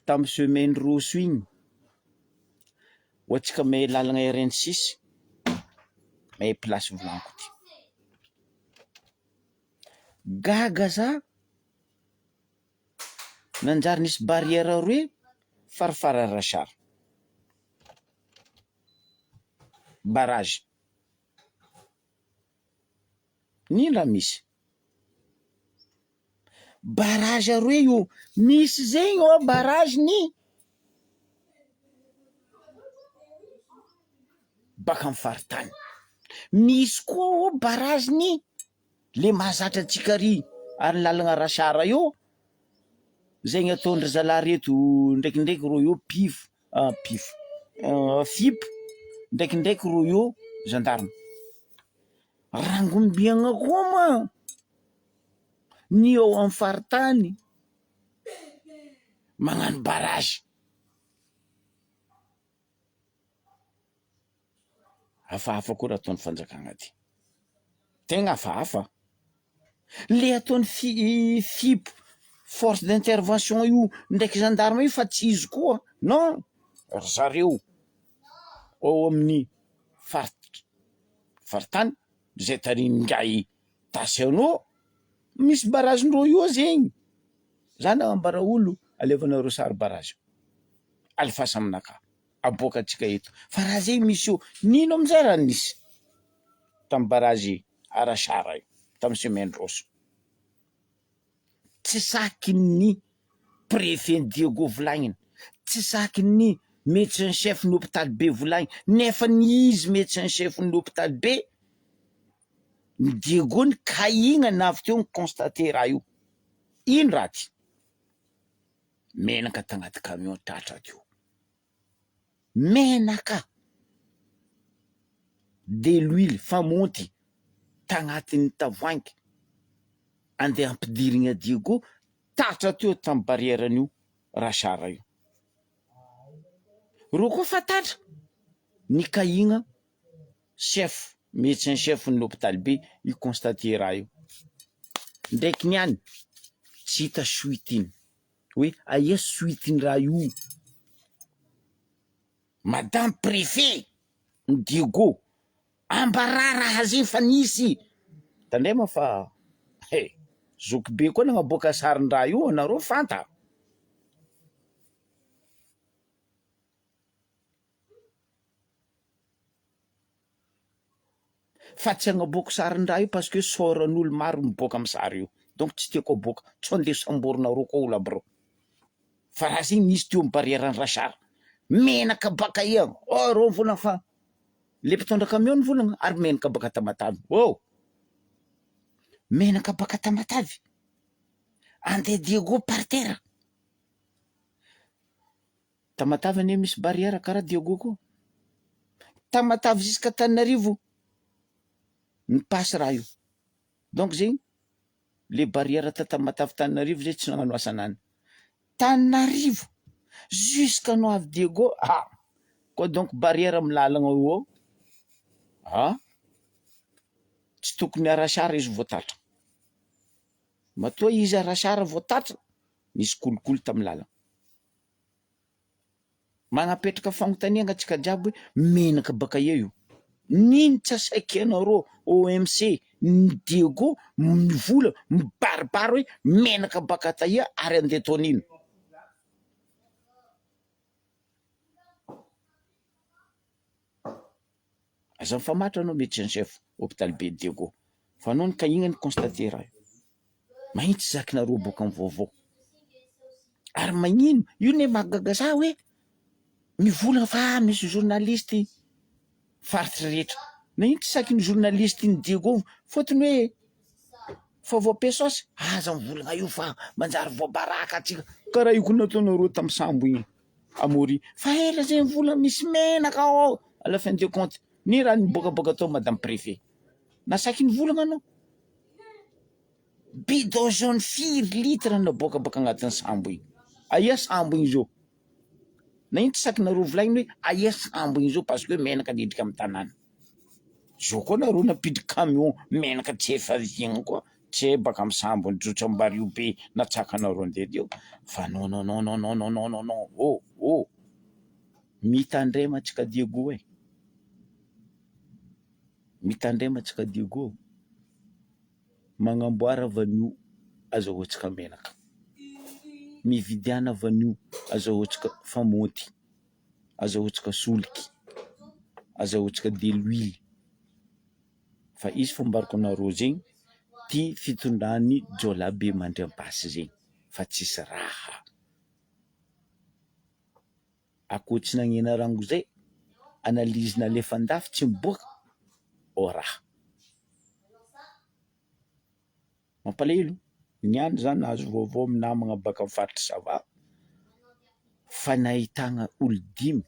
tamin'ny semaine roso igny ho antsika mahay lalagna RN six mahay place volagniko ty. Gaga za nanjary nisy barrière roe farafara Rachard. Barrage. N'ino raha misy? Barrage aroe io, misy zegny ao barrage ny baka amy faritany, misy koa ao barrage ny le mahazatra antsika ary ary lalagna Rachard io, zegny ataon-dry zalahy reto ndraikindraiky reo io pif. Pif, fip, ndraikindraiky ro io gendarme. Rangombiagna koa ma ny eo amin'ny faritany magnano barrage. Hafahafa koa raha ataon'ny fanjakana ty, tegna hafahafa. Le ataon'ny fi- FIP, force d'intervention io ndraiky gendarme io fa tsy izy koa, non, ry zareo ao amin'ny faritra, faritany zay tarihin'ingahy Taciano, misy barrage-ndreo io zegny, za nagnambara olo alefanareo sary barrage io, alefaso aminakahy. aboakantsika eto fa raha zay misy eo nino amizay raha nisy tam barazy arasara io tam semaine roso tsy saky ny prefet Diego volagnina tsy saky ny. Médecin chef ny hopitaly be volagny nefa ny izy médecin chef ny hopitaly be ny Diego ny kahigna navy teo ny constater raha io. Ino raha ty? Menaka tagnaty camion tratra teo. Menaka de l'huile famonty tagnatin'ny tavoahangy andeha ampidirigna Diego tratra teo tamy barrière-n'io rachar io. Reo koa fa tratra ny kahigna chef médecin chef ny hopitaly be io constater raha io. Ndraiky niany tsy hita suite iny hoe aia suite iny raha io. Madame préfet ny Diego ambarà raha zegny fa nisy, tandrema fa he zokibe koa nagnaboaka sarin-draha io anareo fanta. Fa tsy agnaboako sarin-draha io parce que sôran'olo maro miboaka amy sary io donc tsy tiako aboaka, sao ndeha samborinareo koa olo aby reo. Fa raha zegny nisy teo amy barrière ny Rachard, menaka baka aia, oh reo mivolagna fa le mpitondra camion nivolagna ary menaka baka Tamatave, oh! Menaka baka Tamatave, andeha Diego par terre. Tamatave anie misy barrière karaha Diego koa. Tamatave jusqu'Antananarivo mi-passe raha io. Donc zegny le barrière ta Tamatave Tananarivo zay tsy nagnano asanany. Tananarivo jusqu'anao avy Diego ah! Koa donc barrière amy lalagna io ao ah! Tsy tokony arasara izy vao tratra. Matoa izy arasara vao tratra, nisy kolikoly tamy lalagna. Magnapetraka fagnontaniagna antsika jiaby hoe menaka baka aia io? Nino tsy asaiky-nareo OMC ny Diego mivola mibaribary hoe menaka baka taia ary andeha ataon'ino? Aza mifamatotra anao médecin chef hôpital be Diego fa anao ny kahigna ny constater raha io. Mahintsy zakinareo boaka am vaovao. Ary magnino? Io ne mahagaga za hoe mivolagna fa misy journaliste faritry rehetra. Nagnino tsy saky ny journaliste ny Diego fôtony hoe fa voapesaosy aza mivolagna io fa manjary voabaraka atsika. Karaha io koa nataonareo tam sambo igny. Amaury, fa ela zay vola misy menaka ao à la fin de compte ny raha niboakaboaka tao madame préfet nasaky nivolagna anao bidon jaune firy litre naboaka baka agnatin'ny sambo igny aia sambo igny zao na ino tsy sakinareo volagniny hoe aia sambo igny zao parce que menaka niditra amy tanàna zao koa nareo nampiditry camion menaka tsy efa viagna koa tsy hay baka amy sambo nijotso ambario be natsakanareo andeha teo fa non non non non non non non non non oh oh mitandrema antsika Diego e mitandrema antsika Diego magnamboara vanio azahoantsika menaka mividiana vanio azahoantsika famonty azahoantsika soliky azahoantsika de l'huile fa izy fombarako anareo zegny ty fitondran'ny jiolahy be mandriampasy zegny fa tsisy raha akoho tsy nagnena rango zay analyse nalefa andafy tsy miboaka ô raha mampalahelo niany za nahazo vaovao amy namagna baka amy faritry Sava fa nahitagna olo dimy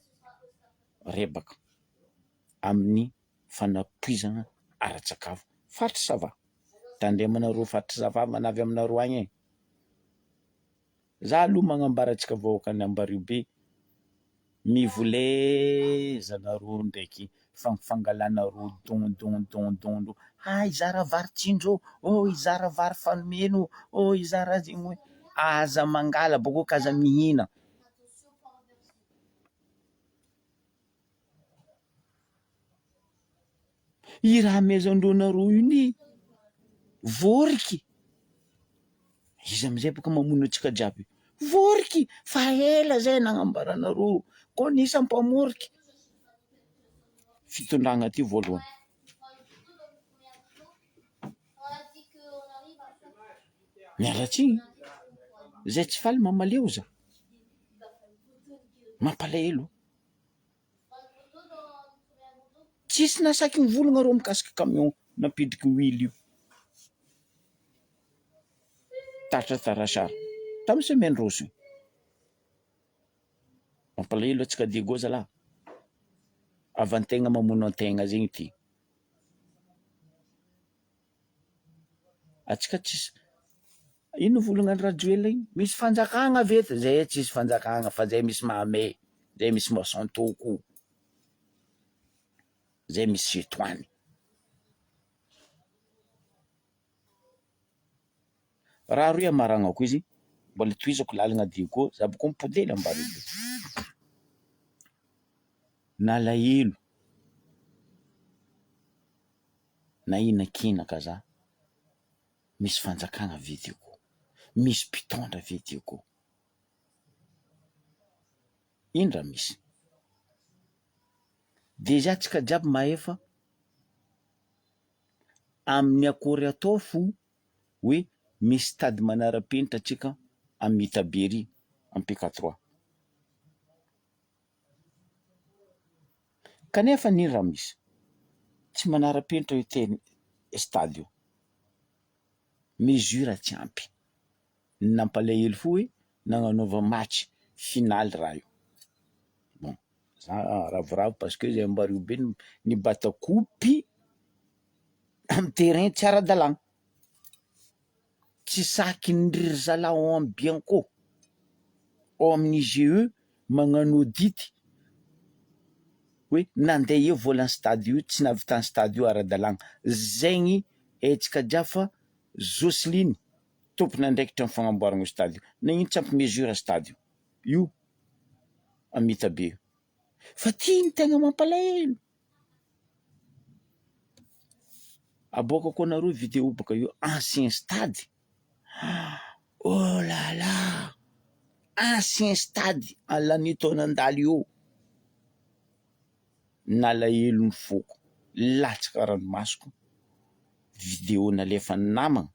rebaka amin'ny fanapoizana ara-tsakafo faritry Sava, tandremanareo faritry Sava manavy aminareo agny e, za aloha magnambara antsika vahoakan'i Ambariobe mivoleza nareo ndraiky fampifangalanareo don don don don don ha hizara vary tsindry ô, hizara vary fanomeno ô, hizara zegny hoe aza mangala bôko k'aza mihina. I raha amezandreo anareo io ne vôriky, izy amizay bôka mamono antsika jiaby, vôriky fa ela zay nagnambaranareo koa nisy ampamôriky, fitondragna ty voalohany. Miala tsiny, zay tsy faly mamaleo za, mampalahelo. Tsisy nasaky nivolagna reo mikasika camion nampidriky huile io. Tatra Tarasara tamin'ny semaine roso io. Mampalahelo antsika Diego zalahy. Havan-tegna mamono an-tegna zegny ty. Antsika tsisy, ino volagnan'i Rajoelina igny? Misy fanjakagna ve eto? Zay tsisy fanjakagna fa zay misy mahamay, zay misy mason-toko, zay misy setoany. Raha roy amaragnako izy, mbola tohizako lalagna Diego, za boko mipody hely ambany io. Nalahelo. Nahinakinaka za, misy fanjakana ve Diego? Misy mpitondra ve Diego? Ino raha misy? Déjà tsika jiaby mahefa amin'ny akory atao fo hoe misy stade manara-penitra tsika amin'ny Itabe ry am PK trois. Kanefa anie raha misy, tsy manara-penitra io teny stade io, mesure tsy ampy, ny nampalahelo fo hoe nagnanaova match final raha io, bon za ravoravo parce que zay Ambariho be nibata kopy amy terrain tsy ara-dalàgna, tsy sakin'ny ry zalahy ao am bianco, ao amin'ny IGE magnano audit hoe nandeha eo volan'ny stade io tsy nahavitany stade io ara-dalàgna, zegny hetsika jiaby fa Jocelyne tompon'andraikitra amin'ny fagnamboarana io stade io, nagnino tsy ampy mesure stade io, io Amitabe io, fa ty no tegna mampalahelo. Aboakako anareo video baka io ancien stade, oh là là! Ancien stade Alanito nandalo io, nalahelo ny foko, latsaka ranomasoko, video nalefan'ny namagna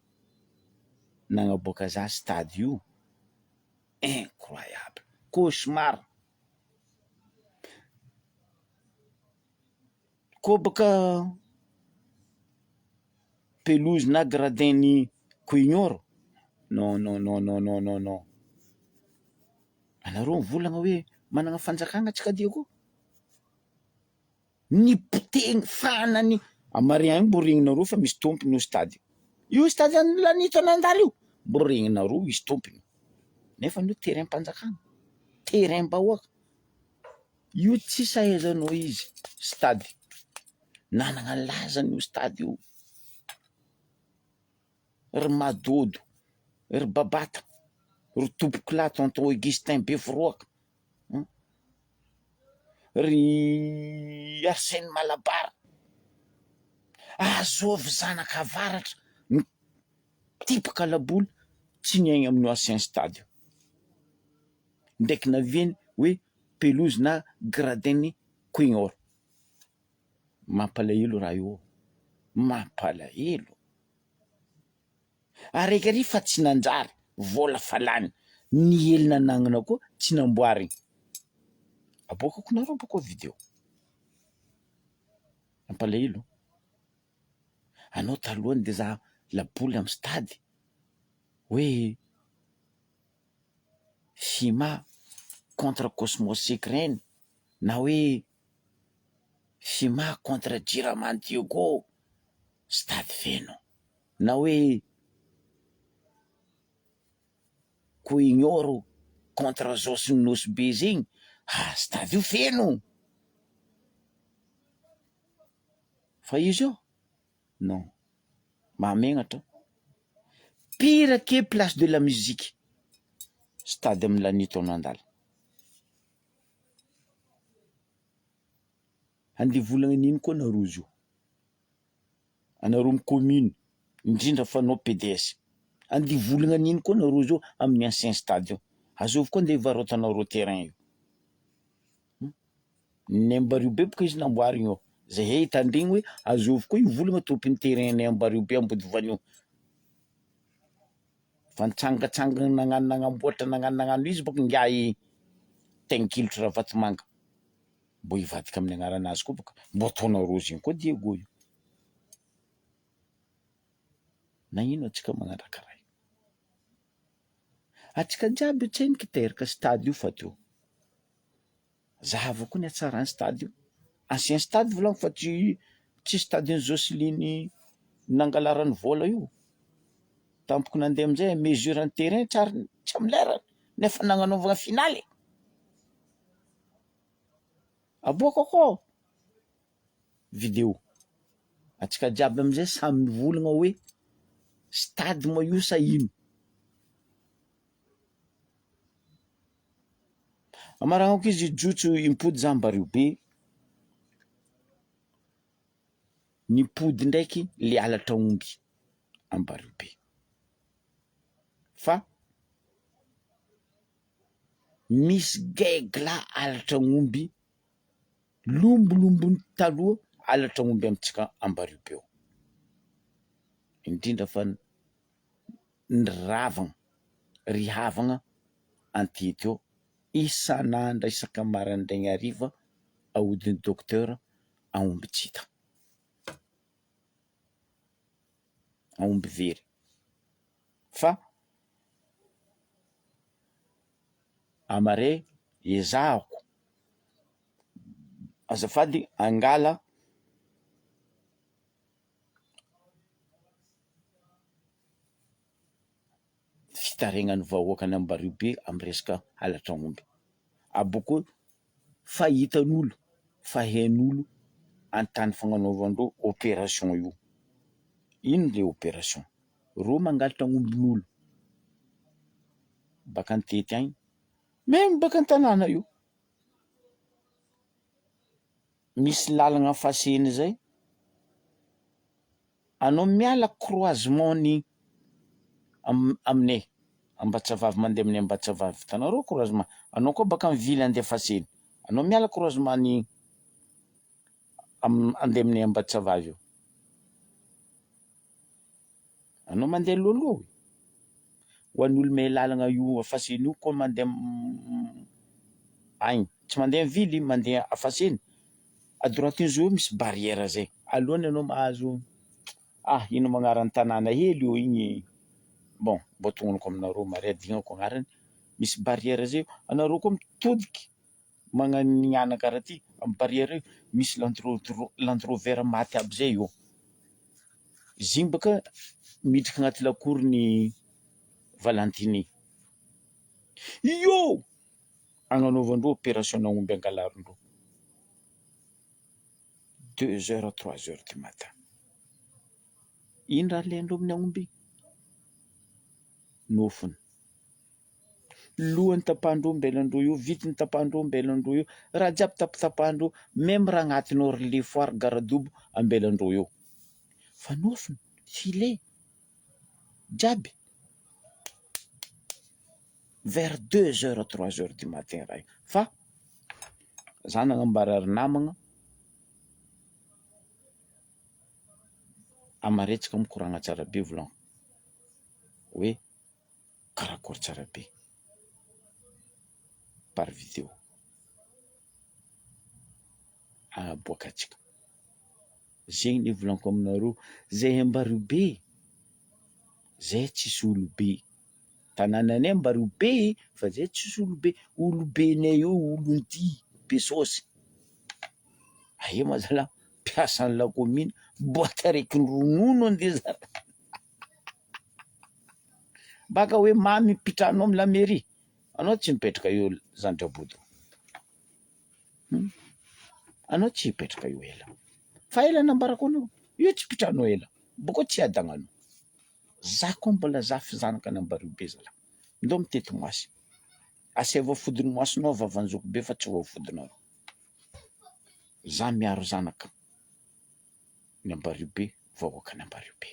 nagnaboaka za stade io, incroyable, cauchemar. Kobaka pelouse na gradin ny Koignoro? Non non non non non non non. Anareo mivolagna hoe managna fanjakagna antsika Diego? Ny potehiny fanany Amaria igny mbô regninareo fa misy tompony io stade io. Io stade an'i Lanito nandalo io mbô regninareo misy tompony nefa io terrain-mpanjakana, terrain-bahoaka. Io tsisy ahaizanao izy stade, nanana ny lazany io stade io, ry Madodo, ry Babata, ry Tompokolahy tonton Augustin Beforoaka, ry Arsène Malabar, azovy zanaka avaratra mitipaka laboly tsy niaigna amin'io ancien stade io. Ndraiky naviany hoe pelouse na gradin-ny Queen-Or. Mampalahelo raha io, mampalahelo. Araiky ary fa tsy nanjary, vola fa lany, ny hely nanagnana koa tsy namboarigny. Aboakako nareo bôka video. Mampalahelo. Anao taloha ndeha za laboly amy stade hoe Fima contre Cosmos Secren na hoe Fima contre Jirama Diego stade feno na hoe Koignoro contre Zao sy ny Nosy Be zegny, ah stade io feno! Fa izy io non, mahamenatra. Pire que place de la musique, stade amin'ny Lanito nandalo. Andeha volagna n'ino koa nareo zio? Anareo amy commune, indrindra fa anao PDS. Andeha volagna n'ino koa nareo zio amin'ny ancien stade io? Azovy koa andeha hivarotanareo terrain io. Ny Ambariobe boka izy namboarigny io, zahay hitandregny hoe azovy koa io volagna tompon'ny terrain-nay Ambariobe Ambodivanio. Fa nitsangatsangana nagnano nagnamboatra nagnano nagnano izy bôka ingahy Taingilotry Ravatomanga. Mbô hivadika amin'ny agnaranazy koa bôka, mbô ataonareo zegny koa Diego io. Nagnino antsika magnano raha karaha io? Antsika jiaby io tsendriky teraka stade io fa teo. Zahavo koa ny hatsaran'ny stade io. Ancien stade volaniko fa tsy tsy stade-n'i Jocelyne nangalarany vola io. Tampoka nandeha amizay mesure ny terrain tsy ary tsy amy lerany nefa nagnanaovana finale. Aboaka akao video. Antsika jiaby amizay samy mivolagna hoe stade moa io sa ino? Amaragnako izy hijotso himpody za mbario be, nimpody ndraiky le halatra omby ambario be fa misy gaigy lahy halatra omby Lombolombony taloha halatra omby amintsika Ambariobe ao. Indrindra fa ny ravagna, ry havagna antety ao isan'andro isaka maraindraigny hariva ahodin'ny docteur aomby tsy hita. Aomby very. Fa amare ezahako azafady angala fitarainan'ny vahoaka any Ambariobe amin'ny resaka halatra omby. Abôkeo fa hitan'olo fa hain'olo an-tany fagnanaovandreo opération io. Ino le opération? Reo mangalatra ombin'olo baka an-tety agny, même baka an-tanàna io. Misy lalagna fasena zay, anao miala croisement ny am- aminay Ambatsavavy mandeha aminay Ambatsavavy, hitanareo croisement, anao koa baka mivily andeha fasena, anao miala croisement ny am- andeha aminay Ambatsavavy io, anao mandeha alohaloha e, ho an'olo mahay lalagna io fasena io koa mandeha agny, tsy mandeha mivily mandeha fasena, à droite n'izy io misy barrière zay, alohany anao mahazo ah ino ma agnaran'ny tanàna hely eo igny, bon mbô tognoniko aminareo mare adignako agnarany, misy barrière zay, anareo koa mitodiky magnanignana karaha ty amy barrière io misy land rover maty aby zay eo, izy igny bôka midriky agnaty lakoron'i Valentine, io agnanaovandreo opération nahomby angalarindreo deux heures trois heures du matin, ino raha alaindreo amin'ny aomby igny? Nofony. Lohany tapahandreo ambelandreo io, vitiny tapahandreo ambelandreo io, raha jiaby tapatapahandreo, meme raha agnatiny ao ry lefoara, garadobo ambelandreo eo. Fa nofony, filet, jiaby vers deux heures trois heures du matin raha io. Fa za nagnambara ry namagna, amaretsaka mikoragna tsara be volagno hoe. Karakory tsara be par video aboakantsika. Zegny ny volaniko aminareo, zay Ambario be, zay tsisy olobe, tanànanay Ambario be fa zay tsisy olobe, olobenay io olon-tia be saosy, aia ma zalah mpiasan'ny lakomina, boaty araiky ronono andeha zara. Baka hoe mamy mpitranao am la mairie, anao tsy mipetraka eo zandry-Rabodo, hum, anao tsy hipetraka eo ela, fa ela nambarako anao, io tsy mpitranao ela, boko tsy hiadagnanao, za koa mbola zafy zanaka an'Ambariobe zalah, ndao mitety moasy, asaivo afodin'ny moasinao vavan-jokobe fa tsy voafodinao, za miaro zanaka. ny Ambariobe, vahoakan'Ambariobe.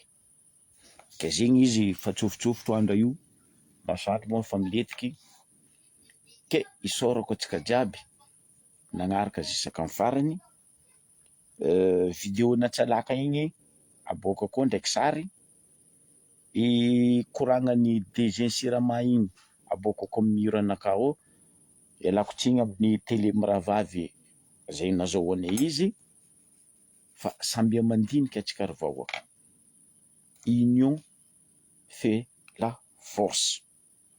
Ka zegny izy fa tsofotsofotro andra io, masoandro moa efa milentiky, ke isaorako antsika jiaby nagnaraka zisk'amy farany, video natsalaka igny aboaka koa ndraiky sary, i koragnan'i DG Sirama igny aboakako amy mur anakahy ao, ialako tsiny amin'ny tele mirahavavy. Zay nazahoanay izy fa sambia mandinika antsika ry vahoaka. Union fait la force.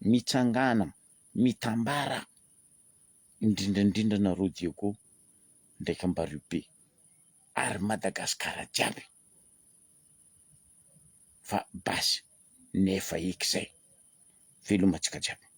Mitsangana, mitambara, indrindra indrindra nareo Diego ndraiky Ambaribe ary Madagasikara jiaby fa basy nefa eky zay. Veloma antsika jiaby.